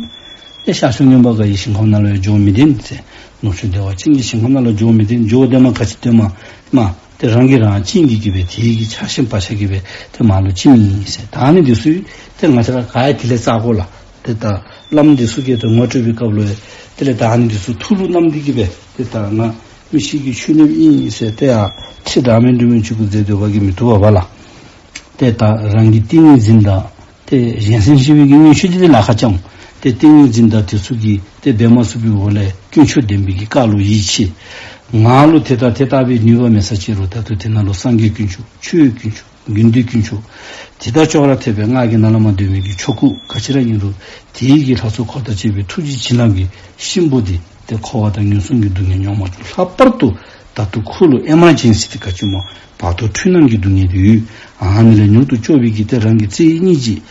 ཏེ་ཤར་ཕྱོགས་མངོན་པར་དགའ་བའི་ཞིང་ཁམས་ནང་ལུ་ཡང་འགྱོ་མི་བདེན་ཟེར། ནུབ་ཕྱོགས་བདེ་བ་ཅན་གྱི་ཞིང་ཁམས་ནང་ལུ་འགྱོ་མི་བདེན། འགྱོ་དེ་མ་ག་ཅི་དེ་མ་མ་ཏེ་རང་གིས་རང་བཅིངས་ཏེ་གིས་སྦེ་དེ་གི་ཆགས་ཞེན་བག་ཆགས་ཀྱིས་སྦེ་ཏེ་མར་ལུ་ལྕི་མི་ཨིན་ཟེར། ད་ཨ་ནི་འདི་ཚུ་ཏེ་ང་བཅས་ར་ག་ཡང་དེ་ལས་རྩ་དགོ་ལགས། ཏེ་ད་བླམ་འདི་ཚུ་གིས་ཏེ་ངོ་སྤྲོད་པའི་སྐབས་ལུ་ཡང་དེ་ལས་ད་ཨ་ནི་འདི་ཚུ་ཐུགས་ལུ་བསྣམས་ཏེ་གིས་སྦེ་ཏེ་ད་ང་མི་ཤི་གི་ཆོས་ཉིད་ཨིན་ཟེར་ཏེ་ཡར་ཁྲི་འདྲ་མིན་འདྲ་མིན་ཅིག་གུ་འཛེགས་སྡོད་པ་གིས་མི་བཏུབ་པས་ལགས། ཏེ་ད་རང་གི་ཏིང་ངེ་འཛིན་དང་ཏེ་གཞན་སེམས་ཤེས་པའི་གི་མངོན་ཤེས་འདི་ལཱ་ཁག་ཅིག་འོང་། ཏེ་ཏིང་ངེ་འཛིན་དང་དེ་ཚུ་གིས་ཏེ་འབད་མ་ཚུགས་པའི་འོག་ལས་དཀོན་མཆོག་བདེན་པའི་གི་བཀའ་ལུ་ཡིད་ཆེས། ང་ལུ་དེ་དང་དེ་ལྟ་བུའི་ནུས་པ་མེད་ས་ཅི་རུང་ད་ལྟོ་དེ་ནང་ལུ་སངས་རྒྱས་དཀོན་མཆོག་ཆོས་དཀོན་མཆོག་དགེ་འདུན་དཀོན་མཆོག་དེ་དང་ཅོག་ར་འཐདཔ་སྦེ་ང་གི་ནཱ་ལས་མར་སྡོད་མི་གི་ཆོ་ག་ག་ཅི་ར་ཨིན་རུང་དེ་གི་ལྷ་ཚོགས་འཁོར་དང་བཅས་པའི་ཐུགས་རྗེ་བྱིན་རླབས་ཀྱི་གཤིན་པོ་འདི་ཏེ་འཁོར་བ་དང་ངན་སོང་གི་སྡུག་བསྔལ་མྱོང་མ་བཅུག། ལྷག་པར་དུ་ད་ལྟོ་ཁོ་ལུ་ཨེ་མར་ཇེན་སི་འདི་ག་ཅི་སྨོ། བར་དོ་འཁྲུལ་སྣང་གི་སྡུག་བསྔལ་འདི་ཡོད། ཨ་ནི་ལས་མྱུར་དུ་སྐྱོབ་པའི་གི་ཏེ་རང་གི་རྩེ་གཉིས་ཀྱི་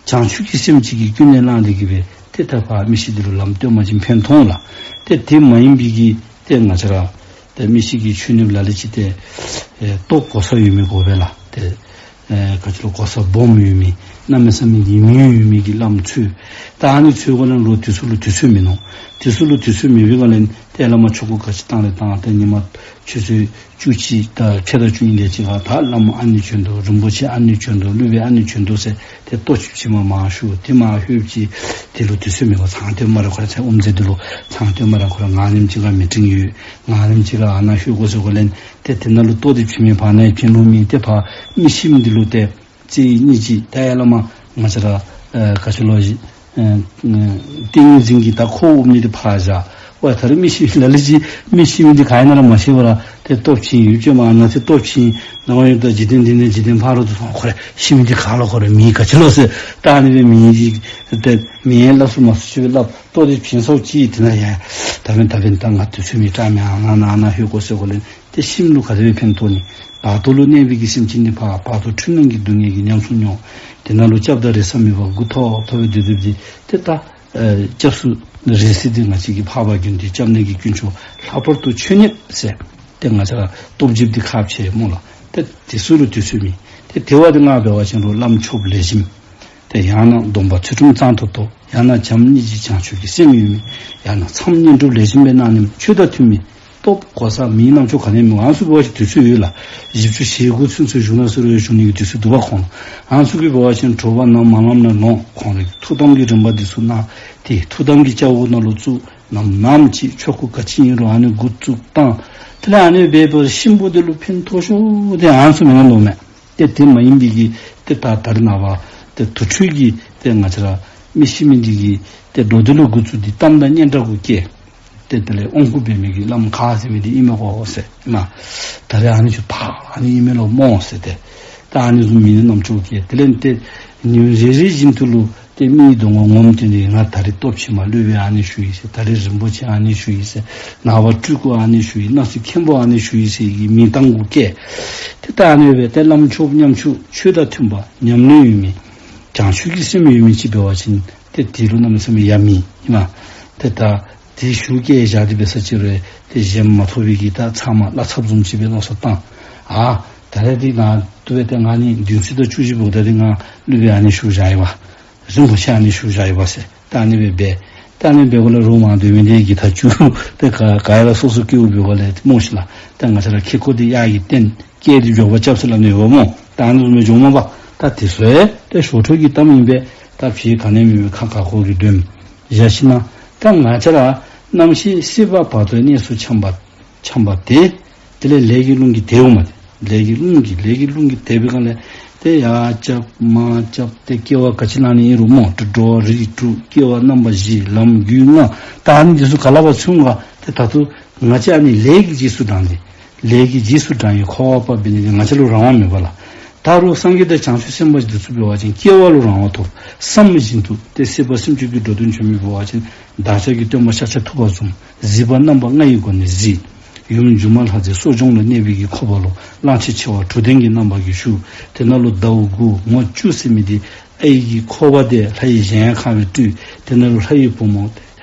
བྱང་ཆུབ་ཀྱི་སེམས་ཅིག་གིས་ཀུན་ནས་བསླངས་ཏེ་གིས་སྦེ་ཏེ་ད་ཕར་མི་ཤི་འདི་ལུ་ལམ་སྟོན་པ་ཅིན་ཕན་ཐོགས་ལགས། ཏེ་དེ་མ་ཡིན་པའི་གི་ཏེ་ང་བཅས་ར་ཏེ་མི་ཤི་གི་ཆོས་ཉིད་ལ་ལུ་ཅིག་ཏེ་ཨེ་ལྟོ་གོ་ས་ཡོད་མི་དགོ་པས་ལགས། ཏེ་ཨེ་ག་ཅི་ལོ་གོ་ས་སྦོམ་ཡོད་མི་གནམ་མེད་ས་མེད་ཀྱི་མིང་ཡོད་མི་གི་བླམ་ཚུ་ད་ཨ་ནི་ཚུ་གུ་ལུ་དུས་ཚོད་ལུ་དུས་ཚོད་མིན་ནུག། དུས་ཚོད་ལུ་དུས་ཚོད་མེད་པའི་སྒང་ལས་ ཏེ་བླ་མ་ཆོ་ག་ག་ཅི་བཏང་རུང་བཏང་། ཏེ་ཉི་མ་ཆུ་ཚོད་བཅུ་གཅིག་དང་ཕྱེད་དང་བཅུ་གཉིས་ལས་ཅིག་ཁར་ད་བླ་མ་ཨ་ནི་བྱོན་དོ། རིན་པོ་ཆེ་ཨ་ནི་བྱོན་དོ། སློབ་དཔོན་ཨ་ནི་བྱོན་དོ་ཟེར་ཏེ་ལྟོ་ཆིབས་ཆིབས་མ་མར་ཞུ། ཏེ་མར་ལྷོདཔ་ཅིག་དེ་ལུ་དུས་ཚོད་མེད་པར་ཚང་སྟོན་མ་ར་ཁོ་ར་ཚེ་དབུ་མཛད་འདི་ལུ་ཚང་སྟོན་མ་ར་ཁོ་ར་ངང་ཉིནམ་ཅིག་ཁར་མི་ཊིང་ཡོད། ངང་ཉིནམ་ཅིག་ཁར་ཨ་ནཱ་ལྷོད་དགོ་ཟེར་གོ་ལས། ཏེ་དེ་ནང་ལུ་ལྟོ་དེ་ཕྱི་མི་ཕར་ནང་ཕྱི་ལུ་མི་ཏེ་ཕར་མི་ཤི་མི་འདི་ལུ་ཏེ་རྩེ་གཉིས་ཀྱི་ད་ཡ་བླ་མ་ང་བཅས་ར་ཨེ་ག་ཅི་ལོ་ཨེ་ཨེ་ཏིང་ངེ་འཛིན་གྱི་ད་ཁོ་འོང་མི་འདི་ཕར་བཞག། ཝའི་ད་རེས་མི་ཤི་ལ་ལུ་ཅིག་མི་ཤི་མི་འདི་ག་ཨིན་ན་ར་མ་ཤེས་པར་ཏེ་ལྟོ་ཕྱིན་ཡུལ་ཅོ་མ་ན་ཏེ་ལྟོ་ཕྱིན་ནང་ཡོད་ད་འཇིག་རྟེན་འདི་ནས་འཇིག་རྟེན་ཕ་རོལ་ཏུ་སོང་། ཁོ་ར་ཤི་མི་འདི་ག་ལོ་ཁོ་ར་མི་ག་ཅི་ལོ་ཟེར་ད་ཨ་ནི་སྦེ་མི་འདི་ཏེ་མི་ཡང་སླབ་སུ་མ་སུ་ཅིག་སྦེ་སླབ། ལྟོ་དེ་ཕྱིན་སོང་ཅིག་དེ་ནང་ཡ་ད་འབདན་ད་འབདན་ད་ང་དུས་ཚོད་མེད་དྲག་མི་ཨ་ནཱ་ཨ་ནཱ་ཨ་ནཱ་ལྷོད་དགོ་ཟེར་གོ་ལས། ཏེ་ཤི་མི་ལུ་ག་དེ་སྦེ་ཕན་ཐོགས་ནི། བར་དོ་ལུ་གནས་པའི་གི་སེམས་ཅན་འདི་ཕར་བར་དོ་འཁྲུལ་སྣང་གི་སྡུག་བསྔལ་གྱི་ཉམས་སུ་མྱོང་། དེ་ནང་ལུ་སྐྱབས་དང་རེ་ས་མེད་པར་མགུ་ཐོག་ཐོག་སྦེ་སྡོད་སྡོདཔ་འདི་ཏེ་ད་ཨེ་སྐྱབས་སུ་རེ་ས་འདི་ང་བཅས་ཀྱི་འཕགས་པ་དགེ་འདུན་སྐྱབས་གནས་ཀྱི་དཀོན་མཆོག་ལྷག་པར་དུ་མཆོད་གནས་ཟེར་ཏེ་ང་བཅས་ར་སྟོབས་བརྒྱད་འདི་ཁག་ཆེ་སྨོ་ལགས། ཏེ་དེ་ཚུ་ལུ་དུས་ཚོད་མེད། ཏེ་དེ་བ་འདི་ང་འབད་བ་ཅིན་རུང་བླམ་ཆོསཔ་ལེགས་ཤོམ་ཏེ་ཡང་ན་སྡོམ་པ་ཚུལ་ཁྲིམས་གཙང་ཏོག་ཏོ། ཡང་ན་བྱམས་སྙིང་རྗེ་བྱང་ཆུབ་ཀྱི་སེམས་ཡོད་མི། ཡང་ན་མཚམས་བསྙེན་སྒྲུབ་ལེགས་ཤོམ་སྦེ་གནང་ནི། ཆོས་དང་མཐུན་མི། སྟོབས་གོ་ས་མིའི་རྣམ་ཅོ་ག་ནི་མེད། ཨ་ནི་ཚུ་འབད་བ་ཅིན་དུས་ཚོད་ཡོད་ལགས། བཞི་བཅུ་ཞེ་དགུ་ཚུན་ཚོད་བཞུགས་གནང་ཟེར་རུང་བཞུགས་ནི་གི་དུས་ཚོད་འདུག་པ་ཁོང་ལུ། ཨ་ནི་ཚུ་གིས་འབད་བ་ཅིན་དྲོ་པ་ནམ་མ་ལངམ་ནང་ལོངས། ཁོང་རའི་ཐུགས་དམ་གྱི་རིམ་པ་འདི་ཚུ་གནང་། ཏེ་ཐུགས་དམ་གྱི་བཅའ་འོག་ནང་ལུ་བཙུགས། ནམ་ནམ་ཅིག་ཆོ་ག་ག་ཅི་ཨིན་རུང་ཨ་ནི་འགོ་བཙུགས་བཏང་། དེ་ལས་ཨ་ནི་འབད་འབདཝ་ད་གཤིན་པོ་འདི་ལུ་ཕན་ཐོགས་ཤོས་འདི་ཨ་ནི་ཚུ་མེན་ན་ལོ་མས། ཏེ་དེ་མ་ཡིན་པའི་གི་ཏེ་ད་ད་རེས་ནངས་པ་ཏེ་དུར་ཁྲོད་ཀྱི་ཏེ་ང་བཅས་ར་མི་ཤི་མི་འདི་གི་ཏེ་འགྲོ་འདི་ལུ་འགོ་བཙུགས་ཏེ་གཏམ་དང་སྙན་གྲགས་གུ་བཀལ། ཏེ་དེ་ལས་དབང་བསྐུར་འབད་མི་གི་བླམ་ག་ཟེར་མི་འདི་ཨིན་མས་གོ་ཟེར་ཨིན་མས། ད་རེས་ཨ་ནི་ཚུ་ད་ཨ་ནི་ཨིན་མས་ལོ་སྨོ་ཟེར་ཏེ། ད་ཨ་ནི་ཚུ་མི་ནི་རྣམ་ཅོ་བཀལ། དེ་ལས་ཏེ་ཉིནམ་རེ་རེ་བཞིན་དུ་ལུ་ཏེ་མི་གདོང་ཁར་ངོམ་སྟེ་ནི་ང་ད་རེས་སྟོབས་ཆེ་མ་སློབ་དཔོན་ཨ་ནི་ཞུ་ཡི་ཟེར། ད་རེས་རིན་པོ་ཆེ་ཨ་ནི་ཞུ་ཡི་ཟེར། ནངས་པ་སྤྲུལ་སྐུ་ཨ་ནི་ཞུ་ཡི། གནངས་ཚེ་མཁན་པོ་ཨ་ནི་ཞུ་ཡི་ཟེར་གྱི་མིང་གཏང་གུ་བཀལ། ཏེ་ད་ཨ་ནི་སྦེ་ཏེ་བླམ་ཆོསཔ་ཉམ་ཆུང་ཆོས་དང་མཐུན་པ་ཉམས་ལེན་ཡོད་མི་བྱང་ཆུབ་ཀྱི་སེམས་ཡོད་མི་ཅིག་འབད་བ་ཅིན་ཏེ་དེ་ལུ་གནམ་མེད་ས་མེད་ཡ་མེད་ཨིན་མས། ཏེ་ད་དེ་ཞུ་བཀལ་བཞག་སྟེ་འབད་ས་ཅིག་རུང་ཏེ་གཞན་མ་ཐོབ་པའི་གི་ད་ཚབ་མ་བླ་ཚབ་བཟུམ་ཅིག་སྦེ་མནོ་བསམ་བཏང་། ཨ་ད་རེས་འདི་ང་དུ་སྦེ་ཏེ་ང་ནི་བདུན་ཚིགས་དང་བཅུ་བཞི་འབདཝ་ད་འདི་ང་སློབ་དཔོན་ཨ་ནི་ཞུ་བཞག་ཡི་བ། རིན་པོ་ཆེ་ཨ་ནི་ཞུ་བཞག་ཡི་བ་ཟེར། ད་ཨ་ནི་སྦེ་འབད། ད་ཨ་ནི་སྦེ་གོ་ལས་རོགས་མ་སྡོད་མི་འདི་གི་ད་ཅུང་ཏེ་ག་ག་ཡ་ར་སོ་སོ་སྐྱེ་བོ་འབད་གོ་ལས་ཏེ་སྨོ་ཤིག་ལགས། ད་ང་བཅས་ར་ཁེ་ཀོ་འདི་གཡག་གི་སྟེང་སྐད་འདི་མགྱོགས་པ་རྐྱབ་ཟེར་སླབ་ནི་ཡོད་སྨོ། ད་ཨ་ནི་བཟུམ་སྦེ་འགྱོཝ་མས་པ། ད་དེ་ཚུ་ཡང་ཏེ་ཞོར་འཕྲོས་ཀྱི་གཏམ་ཨིན་པས། ད་ཕྱི་ག་ནི་མེད་པའི་ཁ་ཁ་ཁོག་གི་དོན་བཞག་ཞིན་ན་ད་ང་བཅས་ར་རྣམ་ཤེས་སྲིད་པ་བར་དོའི་གནས་སུ་འཁྱམས་པ་འཁྱམས་པ་དེ། དེ་ལས་ལས་ཀྱི་རླུང་གིས་དེད་འོང་མས། ལས་ཀྱི་རླུང་གིས་ལས་ཀྱི་རླུང་གིས་དེད་པའི་སྒང་ལས་ཏེ་ཡར་རྐྱབ་མར་རྐྱབ་ཏེ་སྐྱེ་བ་ག་ཅི་ལེན་ནི་ཨིན་རུང་སྨོ། འགྲོ་བ་རིགས་དྲུག་སྐྱེ་བ་རྣམ་པ་བཞི་ལམ་རྒྱུད་ལྔ། ད་ཨ་ནི་འདི་ཚུ་ག་ལ་བ་ཚུན་ག་ཏེ་ད་ལྟོ་ང་བཅས་ཨ་ནི་ལས་ཀྱི་རྗེས་སུ་འབྲང་སྟེ་ལས་ཀྱི་རྗེས་སུ་འབྲང་བའི་འཁོར་བ་པ་འབད་ནི་འདི་ང་བཅས་ལུ་རང་དབང་མེད་པ་ལགས། ད་རུང་སངས་རྒྱས་དང་བྱང་ཆུབ་སེམས་དཔའ་འདི་ཚུ་འབད་བ་ཅིན་སྐྱེ་བ་ལུ་རང་དབང་ཐོབ། བསམ་བཞིན་དུ་ཏེ་སྲིད་པ་སེམས་ཅན་གྱི་འགྲོ་དོན་བྱེད་མི་འབད་བ་ཅིན་བདག་ཅག་གི་སྟོན་པ་ཤཱཀྱ་ཐུབ་པ་བཟུམ་གཟིགས་པ་རྣམ་པ་ལྔ་ཡི་སྒོ་ནས་གཟིགས། ཡུམ་སྒྱུ་མ་ལྷ་མཛེས་གསོ་སྦྱོང་ལ་གནས་པའི་གི་འཁོར་བ་ལུ་གླང་ཆེན་མཆེ་བ་དྲུག་ལྡན་གྱི་རྣམ་པ་གིས་བཞུགས། དེ་ནང་ལུ་ཟླཝ་དགུ་ངོ་བཅུ་ཟེར་མི་འདི་ཨའི་གི་འཁོར་བ་དེ་ལྷ་ཡི་གཞལ་ཡས་ཁང་སྦེ་སྤྲུལ། དེ་ནང་ལུ་ལྷ་ཡི་བུ་མོ་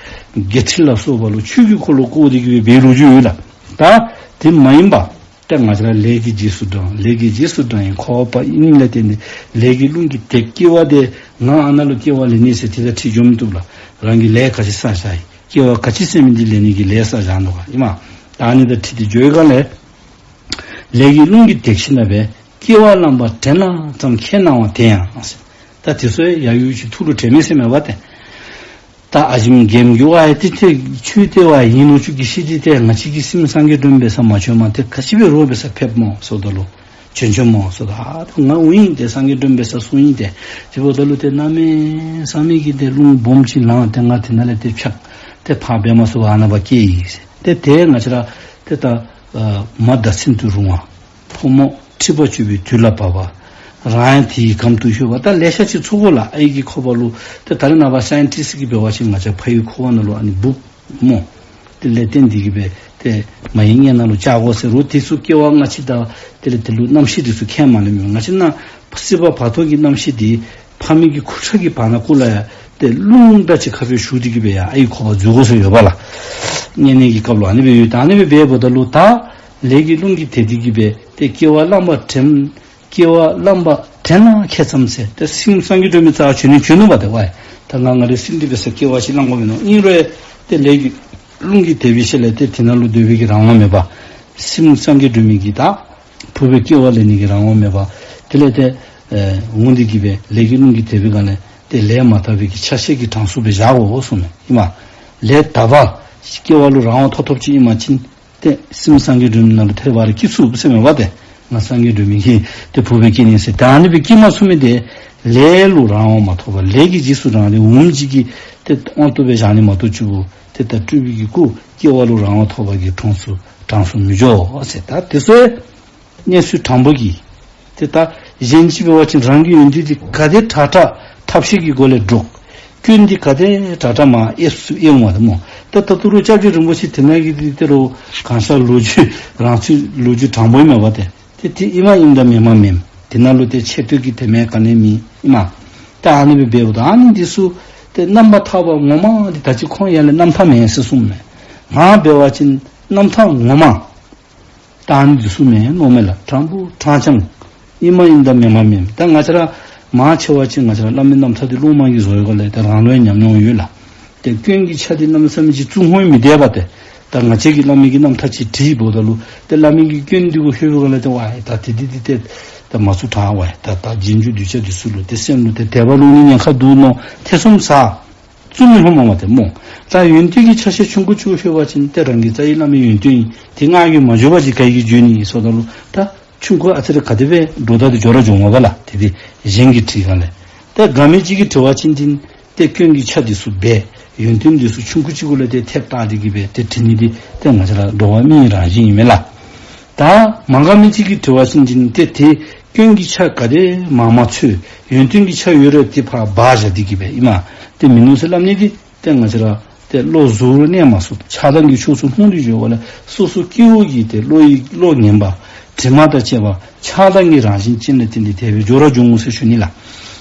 བརྒྱད་ཁྲི་ལ་སོགས་པ་ལུ་ཆོས་ཀྱི་འཁོར་ལོ་བསྐོར་ཏེ་གི་སྦེ་འབད་ལོ་རྒྱུས་ཡོད་ལགས། ད་དེ་མ་ཡིན་པ་ཏེ་ང་བཅས་ར་ལས་ཀྱི་རྗེས་སུ་འབྲང་། ལས་ཀྱི་རྗེས་སུ་འབྲང་བའི་འཁོར་བ་པ་ཨིནམ་ལས་བརྟེན་ཏེ་ལས་ཀྱི་རླུང་གིས་དེད། སྐྱེ་བ་དེ་ང་ཨ་ནཱ་ལུ་སྐྱེ་བ་ལེན་ནི་ཟེར་དེ་དང་འཁྲིལ་འགྱོ་མི་བཏུབ་ལགས། རང་གིས་ལས་ག་ཅི་བསགས་བཞག་ཡི། སྐྱེ་བ་ག་ཅི་ཟེར་མི་འདི་ལེན་ནི་གི་ལས་བསགས་བཞག་ནུག་ག་ཨིན་མས། ད་ཨ་ནི་དང་འཁྲིལ་ཏེ་འགྱོ་བའི་སྒང་ལས་ལས་ཀྱི་རླུང་གིས་དེད་ཞིན་ན་སྦེ་སྐྱེ་བ་བླངས་པ་དྲན་ན་ཙམ་ཁས་གནང་བ་དེ་ཡང་ཟེར། ད་དེ་ཚུ་ཡང་ཡུལ་གྱི་ཐུགས་ལུ་དྲན་མས་ཟེར་མས་པ་ཏེ། ད་ཨ་ཞིམ་རྒྱལམོ་གི་ཝའི་ཏེ་ཏེ་ཁྱོད་ཏེ་ཝའི་ཨིན་ནོ། ཁྱོད་ཀྱི་ཤི་སྟེ་ཏེ་ང་བཅས་ཀྱི་སྲིནམོ་སངས་རྒྱས་སྒྲོལ་མ་འབད་སར་མ་བྱོན་མས། ཏེ་ག་ཅི་འབད་རུང་འབད་སར་ཕེབས་སྨོ་ཟེརཝ་ད་ལུ་བྱོན་བྱོནམ་མས་ཟེརཝ་ད། ཨ་ད་ང་འོང་ཡི་ཏེ་སངས་རྒྱས་སྒྲོལ་མ་འབད་སར་སོང་ཡི་ཏེ་ཟེརཝ་ད་ལུ་ཏེ་གནམ་མེད་ས་མེད་ཀྱི་ཏེ་རླུང་སྦོམ་ཅིག་ལངས། ཏེ་ང་དེ་ནང་ལས་ཏེ་འཕྱག་སྟེ་ཕར་འབད་མ་ཚུགས་པར་ཨ་ནཱ་ཕར་སྐྱེས་ཡི་ཟེར། ཏེ་ཏེ་ང་བཅས་ར་ཏེ་ད་མ་བདག་འཛིན་དུ་རུང་བ་ཕོ་མོ་འཁྲིག་པ་སྤྱོད་པའི་དུས་ལ་བབ་པ། རང་ཡང་དེའི་གམ་དུ་ཤོར་བ། ད་ལེ་ཤ་ཅིག་ཚུད་དགོ་ལགས། ཨའི་གི་འཁོར་བ་ལུ། ཏེ་ད་རེས་ནངས་པ་སའིན་ཊིསཊ་གིས་འབད་བ་ཅིན་ང་བཅས་ཕ་ཡུལ་འཁོར་བ་ནང་ལུ་ཨ་ནི་འབུཔ་སྨོ། དེ་ལས་བརྟེན་ཏེ་གི་སྦེ་ཏེ་མ་ཡི་མངལ་ནང་ལུ་བཅའ་དགོ་ཟེར་རུང་དེ་ཚུ་སྐྱེ་བ་སྔ་ཕྱི་དང་དེ་ལས་དེ་ལུ་རྣམ་ཤེས་དེ་ཚུ་ཁས་མ་ལེན་མི། ང་བཅས་ནཱ་སྲིད་པ་བར་དོ་གི་རྣམ་ཤེས་དེ་ཕ་མའི་གི་ཁུ་ཁྲག་གི་བར་ན་ཀུ་ལ་ཡ་ཏེ་རླུང་འདྲ་ཅིག་ཁ་སྦེ་ཞུགས་ཏེ་གི་སྦེ་ཡ་ཨའི་འཁོར་བ་འཛུལ་དགོ་ཟེར་ཡོདཔ་ལགས། བསྙེན་གནས་ཀྱི་སྐབས་ལུ་ཨ་ནི་སྦེ་ཡོད། ད་ཨ་ནི་སྦེ་འབདཝ་ད་ལུ་ད་ལས་ཀྱི་རླུང་གིས་དེད་དེ་གི་སྦེ་ཏེ་སྐྱེ་བ་བླངས་པ་དྲན། སྐྱེ་བ་བླངས་པ་དྲན་ན་ཁེ་ཙམ་ཟེར། ཏེ་སྲིནམོ་སངས་རྒྱས་སྒྲོལ་མའི་རྩ་བར་བྱོན་ནི་བྱོན་ནུག་པ་ཏེ་ཝའི། ད་ང་ང་རའི་སྲིནམོ་འདི་འབད་སར་སྐྱེ་བ་ཅིག་བླང་དགོ་མི་ནོ། ཨིན་རུང་ཏེ་ལས་ཀྱི་ རླུང་གི་དད་པའི་ཤུལ་ལས་ཏེ་དེ་ནང་ལུ་སྡོད་པའི་གི་རང་དབང་མེད་པ། སྲིངམོ་སངས་རྒྱས་སྒྲོལ་མའི་གི་ད་ཕུར་པའི་སྐྱེ་བ་ལེན་ནི་གི་རང་དབང་མེད་པ། དེ་ལས་ཏེ་ཨེ་འོང་སྟེ་གི་སྦེ་ལས་ཀྱི་རླུང་གི་དད་པའི་སྒང་ལས་ཏེ་ལས་མ་དག་པའི་གི་ཆ་ཤས་ཀྱི་གྲངས་སུ་སྦེ་བཞག་དགོ་གསུངམ་མས། ཨིན་མས། ལས་དག་པ་སྐྱེ་བ་ལུ་རང་དབང་ཐོབ་ཐོབ་ཅིག་ཨིན་པ་ཅིན་ཏེ་སྲིངམོ་སངས་རྒྱས་སྒྲོལ་མའི་ནང་ལུ་ཐལ་བ་ར་སྐྱེ་ཚུགས་ཟེར་མས་པ་ཏེ། ང་སངས་རྒྱས་སྒྲོལ་མའི་གི་ཏེ་ཕུར་པའི་སྐྱེ་ནི་ཟེར་ད་ཨ་ནི་སྦེ་སྐྱེ་མ་ཚུགས་མི་དེ་ལས་ལུ་རང་དབང་མ་ཐོབ་པར་ལས་ཀྱི་རྗེས་སུ་འབྲང་སྟེ་འོངམ་ཅིག་གི་ཏེ་དབང་དུ་སྦེ་བཞག་ནི་མ་གཏོགས་ཅིག་གུ་ཏེ་ད་སྤྲུལ་པའི་གི་སྐུ་སྐྱེ་བ་ལུ་རང་དབང་ཐོབ་པ་གི་གྲངས་སུ་གྲངས་སུ་མི་འགྱོ་ཟེར། ད་དེ་ཚུ་གནས་ཚུལ་དྲང་པོ་གི་ཏེ་ད་གཞན་ཅིག་འབད་བ་ཅིན་རང་གི་ཡོན་ཏན་འདི་ག་དེ་དྲག་དྲག་ཐབས་ཤེས་ཀྱི་སྒོ་ལས་སྒྲོག། སྐྱོན་འདི་ག་དེ་དྲག་དྲག་མར་ཨེབ་སུ་ཨེབ་འོང་བ་དེ་སྨོ། ད་ད་ལྟོ་ར་སྐྱབས་རྗེ་རིན་པོ་ཆེ་དེ་ནང་གི་འདི་ཏེ་རུང་གང་ཤར་ལོ་རྒྱུས་རང་ཚུགས་ལོ་རྒྱུས་དྲང་པོ་ཨིན་མས་པ་ཏེ། ཏེ་དེ་ཨིནམ་ཨིནམ་དང་མེནམ་མེནམ། དེ་ནང་ལུ་ཏེ་ཆེ་བསྟོད་ཀྱི་དེ་མེན་ག་ནི་མེད་ཨིན་མས། ཏེ་ཨ་ནི་སྦེ་འབདཝ་ད་ཨ་ནི་འདི་ཚུ་ཏེ་རྣམ་པར་ཐར་པ་ངོ་མ་འདི་ད་ཅི་ཁོང་ཡར་ལས་རྣམ་ཐར་མེན་ཟེར་གསུངམ་མས། ང་འབད་བ་ཅིན་རྣམ་ཐར་ངོ་མ་ད་ཨ་ནི་འདི་ཚུ་མེན་མནོཝ་མས་ལགས། དྲང་པོ་དྲང་རྐྱང་ཨིནམ་ཨིནམ་དང་མེནམ་མེནམ། ད་ང་བཅས་ར་མང་ཆེ་བ་ཅིག་ང་བཅས་ར་བླ་མའི་རྣམ་ཐར་འདི་ལུང་མང་གིས་བཟོ་ཡོད་ག་ལས་ཏེ་རང་ལུ་ཡང་ཉམས་མྱོང་ཡོད་ལགས། ཏེ་སྐྱོན་གྱི་ཆ་འདི་གནམ་མེད་ས་མེད་ཅིག་བཙུགས་འོང་མི་བདེ་བ་ཏེ། ད་ང་བཅས་ཀྱིས་བླ་མའི་གི་རྣམ་ཐར་ཅིག་བྲིས་འབདཝ་ད་ལུ་ཏེ་བླ་མའི་གི་སྐྱོན་འདི་གུ་ལྷོད་པའི་སྒང་ལས་ཏེ་ཝའི་ད་དེ་འདི་འདི་ཏེ་ད་མ་བཙུགས་དྲག་ཝའི་ད་ད་རྗེས་འཇུག་གདུལ་བྱ་འདི་ཚུ་ལུ་ཏེ་སེམས་ལུ་ཏེ་དད་པ་ལོག་ནི་ཉེན་ཁ་འདུག་མནོ་ཐེ་ཚོམ་ཟ། བཙུགས་མི་ལྷོད་མ་མ་ཏེ་སྨོ། ད་ཡོན་ཏན་གྱི་ཆ་ཤས་ཆུང་ཀུ་ཅིག་ལྷོད་པ་ཅིན་ཏེ་རང་གི་རྩ་བའི་བླ་མའི་ཡོན་ཏན་ཨིན། དེ་ང་གིས་མ་བརྗོད་པ་ཅིན་ག་གིས་བརྗོད་ནི་ཟེརཝ་ད་ལུ་ད་ཆུང་ཀུ་ཨ་ཙི་རེ་ག་དེ་སྦེ་འགྲོ་ད་དེ་འགྱོ་ར་འགྱོ་འོང་པ་ལགས། དེ་དེ་གཞན་གྱིས་བྲིས་སྒང་ལས། ད་དགའ་མི་ཅིག་གིས་བྲིས་པ་ཅིན་ཏེ་ཏེ་སྐྱོན་གྱི་ཆ་འདི་ཚུ་སྦེ་ཡོན་ཏན་འདི་ཚུ་ཆུང་ཀུ་ཅིག་གུ་ལས་ཏེ་ཐེབས་བཏགས་ཏེ་གི་སྦེ་ཏེ་བྲིས་ནི་འདི་ཏེ་ང་བཅས་ར་འགྲོ་བ་མིའི་རང་བཞིན་ཨིན་མས་ལགས། ད་མ་དགའ་མི་ཅིག་གིས་བྲིས་པ་ཅིན་ཏེ་ཏེ་སྐྱོན་གྱི་ཆ་ག་དེ་མང་མང་ཚུད་ཡོན་ཏན་གྱི་ཆ་ཡོད་རུང་ཏེ་ཕར་སྦ་བཞག་སྟེ་གི་སྦེ་ཨིན་མས། ཏེ་མིན་ནུག་ཟེར་སླབ་ནི་འདི་ཏེ་ང་བཅས་ར་ཏེ་བློ་གཟུ་བོར་གནས་མ་ཚུགས། ཆགས་སྡང་གི་ཕྱོགས་སུ་ལྷུང་སྟེ་འགྱོཝ་ལས་སོ་སོ་སྐྱེ་བོ་གི་ཏེ་བློ་ཡི་བློ་ངན་པ་དྲི་མ་དང་བཅས་པ་ཆགས་སྡང་གི་རང་བཞིན་ཅན་ལས་བརྟེན་ཏེ་དེ་སྦེ་འགྱོ་ར་འགྱོ་འོང་ཟེར་ཞུ་ནི་ལགས།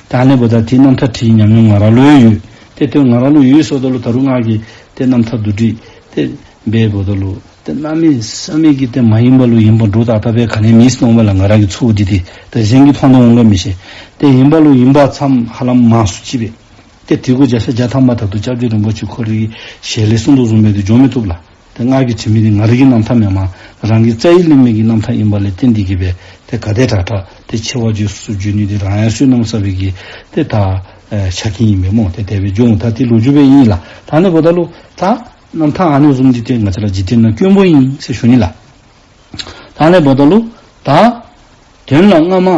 ད་ཨ་ནི་འབདཝ་ད་ཏེ་རྣམ་ཐར་བྲིས་ཉམས་མྱོང་ང་ར་ལུ་ཡང་ཡོད། ཏེ་ཏེ་ང་ར་ལུ་ཡོད་ཟེརཝ་ད་ལུ་ད་རུང་ང་གིས་ཏེ་རྣམ་ཐར་བསྡུ་སྒྲིག་ཏེ་འབད་འབདཝ་ད་ལུ་ཏེ་གནམ་མེད་ས་མེད་ཀྱི་ཏེ་མ་ཡིན་པ་ལུ་ཡིན་པ་འདྲཝ་ད་ལྟ་སྦེ་ག་ནི་མེད་ཟེར་མནོཝ་མས་ལགས། ང་ར་གི་ཚོར་བ་འདི་ཏེ་ད་གཞན་གྱིས་མཐོང་དོ་འོང་ག་མི་ཤེས། ཏེ་ཡིན་པ་ལུ་ཡིན་པ་ཙམ་ཧ་ལམ་མང་སུ་ཅིག་སྦེ་ཏེ་དེ་གུ་བརྒྱ་ཆ་བརྒྱ་ཐམ་པ་ད་ལྟོ་སྐྱབས་རྗེ་རིན་པོ་ཆེ་ཁོ་རའི་ཞལ་ལས་གསུངས་དོ་བཟུམ་སྦེ་ཏེ་འགྱོ་མི་བཏུབ་ལགས། ཏེ་ང་གིས་བྲིས་མི་འདི་ང་རའི་གི་རྣམ་ཐར་མེན་མས། རང་གི་རྩ་བའི་བླ་མའི་གི་རྣམ་ཐར་ཨིནམ་ལས་བརྟེན་ཏེ་གི་སྦེ་ཏེ་ག་དེ་དྲག་དྲག་ཏེ་ཆེ་བ་བརྗོད་སུ་བརྗོད་ནི་འདི་རང་ཡང་བསོད་ནམས་བསགས་པའི་གི་ཏེ་ད་ཨེ་ཆ་རྐྱེན་ཨིན་པས་སྨོ། ཏེ་དེ་སྦེ་འགྱོ་འོང་། ད་ཏེ་ལོ་རྒྱུས་སྦེ་ཨིན་ལགས། ད་ཨ་ནི་འབདཝ་ད་ལུ་ད་རྣམ་ཐར་ཨ་ནི་བཟུམ་འདི་ཏེ་ང་བཅས་ར་འཇིག་རྟེན་ནང་དཀོན་པོ་ཨིན་ཟེར་ཞུ་ནི་ལགས། ད་ཨ་ནི་འབདཝ་ད་ལུ་ད་དོན་ལ་སྔ་མ་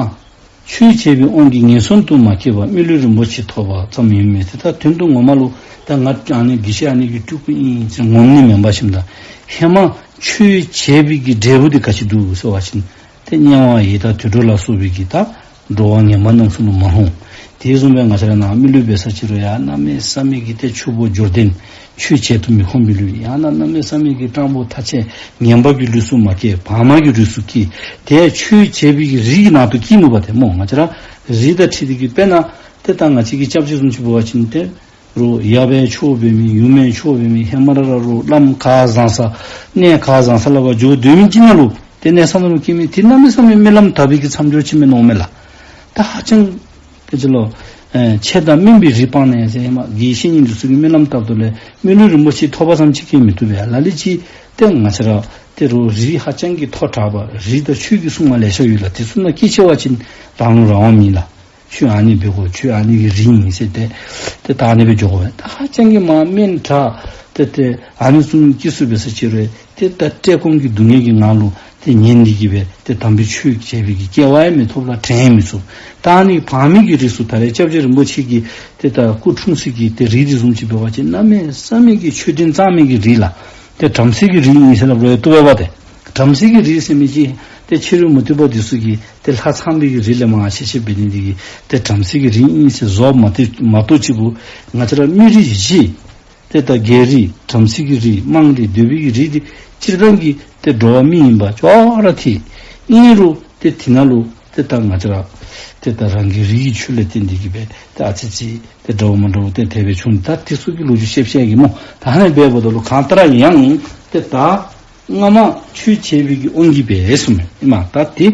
ཆོས་བྱས་པའི་དབང་གིས་ངན་སོང་དུ་མ་སྐྱེས་པར་མི་ལུས་རིན་པོ་ཆེ་ཐོབ་པ་ཙམ་ཡིན་མོད་ཟེར། ད་དོན་དུ་ངོ་མ་ལུ་ད་ང་ཨ་ནི་དགེ་བཤེས་ཨ་ནི་གི་སྤྲུལ་སྐུ་ཨིན་ཟེར་ངོམ་ནི་མེན་པར་ཞིནམ་ད་ཧེ་མ་ཆོས་བྱས་པའི་གི་འབྲས་བུ་འདི་ག་ཅི་འདུག་ཟེར་བ་ཅིན་ཏེ་དམྱལ་བ་ཡི་དྭགས་དུད་འགྲོ་ལ་སོགས་པའི་གི་ད་འགྲོ་བ་ངན་པ་རྣམས་སུ་ལུ་མ་ལྷུང་། དེ་བཟུམ་སྦེ་ང་བཅས་ར་ནཱ་མི་ལུས་འབད་ས་ཅིག་རུང་ཡང་གནམ་མེད་ས་མེད་ཀྱི་ཏེ་ཕྱུག་པོ་འབྱོར་ལྡན་ཆོས་བྱེད་དུ་མི་ཁོམ་པའི་ལུས། ཡང་ན་གནམ་མེད་ས་མེད་ཀྱི་སྤྲང་པོ་ཐ་ཆད་ངན་པ་གི་ལུས་སུ་མ་སྐྱེས། བག་མ་གི་ལུས་སུ་སྐྱེས། ཏེ་ཆོས་བྱས་པའི་གི་རིགས་ཀྱི་ནང་དུ་སྐྱེས་ནུག་པ་ཏེ་སྨོ། ང་བཅས་ར་རིགས་དང་འཁྲིལ་ཏེ་གི་དཔེར་ན་ཏེ་ད་ང་བཅས་ཀྱི་སྐྱབས་རྗེ་བཟུམ་ཅིག་འབད་བ་ཅིན་ཏེ་རུང་ཡབ་ཡང་ཆོས་འབད་མི་ཡུམ་ཡང་ཆོས་འབད་མི་ཧེ་མ་ར་ར་རུང་བླམ་ཁ་བཟང་ས་གནས་ཁ་བཟང་ས་ལུ་འབད་འགྱོ་སྡོད་མི་ཅིག་ནང་ལུ་ཏེ་གནས་ས་ནང་ལུ་སྐྱེས་མི་འདི་གནམ་མེད་ས་མེད་སྨོན་ལམ་དག་པའི་གི་མཚམས་སྦྱོར་ཅིག་མས་མནོཝ་མས་ལགས། ད་ཧ་ཅང་ཏེ་ཅི་ལོ་ཨེ་ཆོས་དང་སྨན་པའི་རིགས་སྤངས་ནས་ཟེར་ཧེ་མ་དགེ་བཤེས་གཉེན་འདི་ཚུ་གིས་སྨོན་ལམ་བཏབ་ད་ལས་མི་ལུས་རིན་པོ་ཆེ་ཐོབ་པ་ཙམ་ཅིག་གིས་མི་བཏུབ་པས། ལ་ལུ་ཅིག་ཏེ་ང་བཅས་ར་ཏེ་རུང་རིགས་ཧ་ཅང་གི་མཐོ་དྲགས་པ་རིགས་དང་ཆོས་ཀྱི་སྲུང་མ་ལེ་ཤ་ཡོད་ལགས། དེ་ཚུ་ནང་སྐྱེས་ཆེ་བ་ཅིན་རང་ལུ་རང་དབང་མེད་ལགས། ཁྱོད་ཨ་ནི་འབད་དགོ། ཁྱོད་ཨ་ནི་གི་རིགས་ཨིན་ཟེར་ཏེ་ཏེ་ད་ཨ་ནི་སྦེ་འགྱོ་དགོ་པས། ད་ཧ་ཅང་གི་མ་སྨན་དྲག་ཏེ་ཏེ་ཨ་ནི་བཟུམ་སྐྱེས་སུ་འབད་ས་ཅིག་རུང་ཏེ་ད་བཀྲེས་སྐོམ་གྱི་སྡུག་བསྔལ་གྱི་ངང་ལུ་ཏེ་ཉལ་ཏེ་གི་སྦེ་ཏེ་དམ་པའི་ཆོས་བྱས་པའི་གི་སྐལ་བ་ཡང་མི་ཐོབ་ལ་དྲན་ཡང་མི་ཚུགས། ད་ཨ་ནི་བག་མེད་ཀྱི་རིགས་སུ་ད་རེས་སྐྱབས་རྗེ་རིན་པོ་ཆེ་གི་ཏེ་ད་སྐུ་འཁྲུངས་ས་གི་ཏེ་རིགས་འདི་བཟུམ་ཅིག་འབད་བ་ཅིན་གནམ་མེད་ས་མེད་ཀྱི་ཆོས་ལྡན་གཙང་མའི་གི་རིགས་ལགས། ཏེ་བྲམ་ཟེ་གི་རིགས་ཨིན་ཟེར་སླབ་རུང་བཏུབ་པས་པ་ཏེ། བྲམ་ཟེ་གི་རིགས་ཟེར་མི་ཅིག་ཏེ་ཕྱི་རོལ་མུ་སྟེགས་པ་འདི་ཚུ་གིས་ཏེ་ལྷ་ཚངས་པའི་གི་རིགས་ལས་མར་ཤེས་ཤེསཔ་འབད་ནི་འདི་གིས་ཏེ་བྲམ་ཟེ་གི་རིགས་ཨིན་ཟེར་བཟོཝ་མ་གཏོགས་མ་གཏོགས་ཅིག་གུ་ང་བཅས་ར་མི་རིགས་བཞི་ཏེ་ད་རྒྱལ་རིགས་བྲམ་ཟེ་གི་རིགས་དམངས་རིགས་གདོལ་པའི་གི་རིགས་འདི་སྤྱིར་བཏང་གི་ཏེ་འགྲོ་བ་མི་ཨིན་པ་ཅོག་ར་འཐད། ཨིན་རུང་ཏེ་དེ་ནང་ལུ་ཏེ་ད་ང་བཅས་ར་ཏེ་ད་རང་གི་རིགས་ཀྱི་ཆོས་ལས་བརྟེན་ཏེ་གི་སྦེ་ཏེ་ཨ་ཙི་ཙི་ཏེ་འདྲཝ་མ་འདྲཝ་ཏེ་དེ་སྦེ་བྱུང་། ད་དེ་ཚུ་གི་ལོ་རྒྱུས་བཤད་བཤད་གེ་སྨོ། ད་ཨ་ནི་སྦེ་འབདཝ་ད་ལུ་གང་ལྟར་ཡང་ཏེ་ད་སྔ་མ་ཆོས་བྱས་པའི་གི་དབང་གིས་སྦེ་གསུངམ་མས། ཨིན་མས། ད་དེ་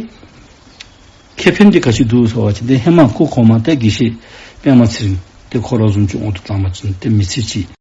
ཁེ་ཕན་འདི་ག་ཅི་འདུག་ཟེར་བ་ཅིན་ཏེ་ཧེ་མ་སྐུ་གོང་མ་ཏེ་དགེ་བཤེས་པདྨ་ཚེ་རིང་ཏེ་ཁོ་ར་བཟུམ་ཅིག་འོང་དུ་བཏང་བ་ཅིན་ཏེ་མི་ཚེ་གཅིག་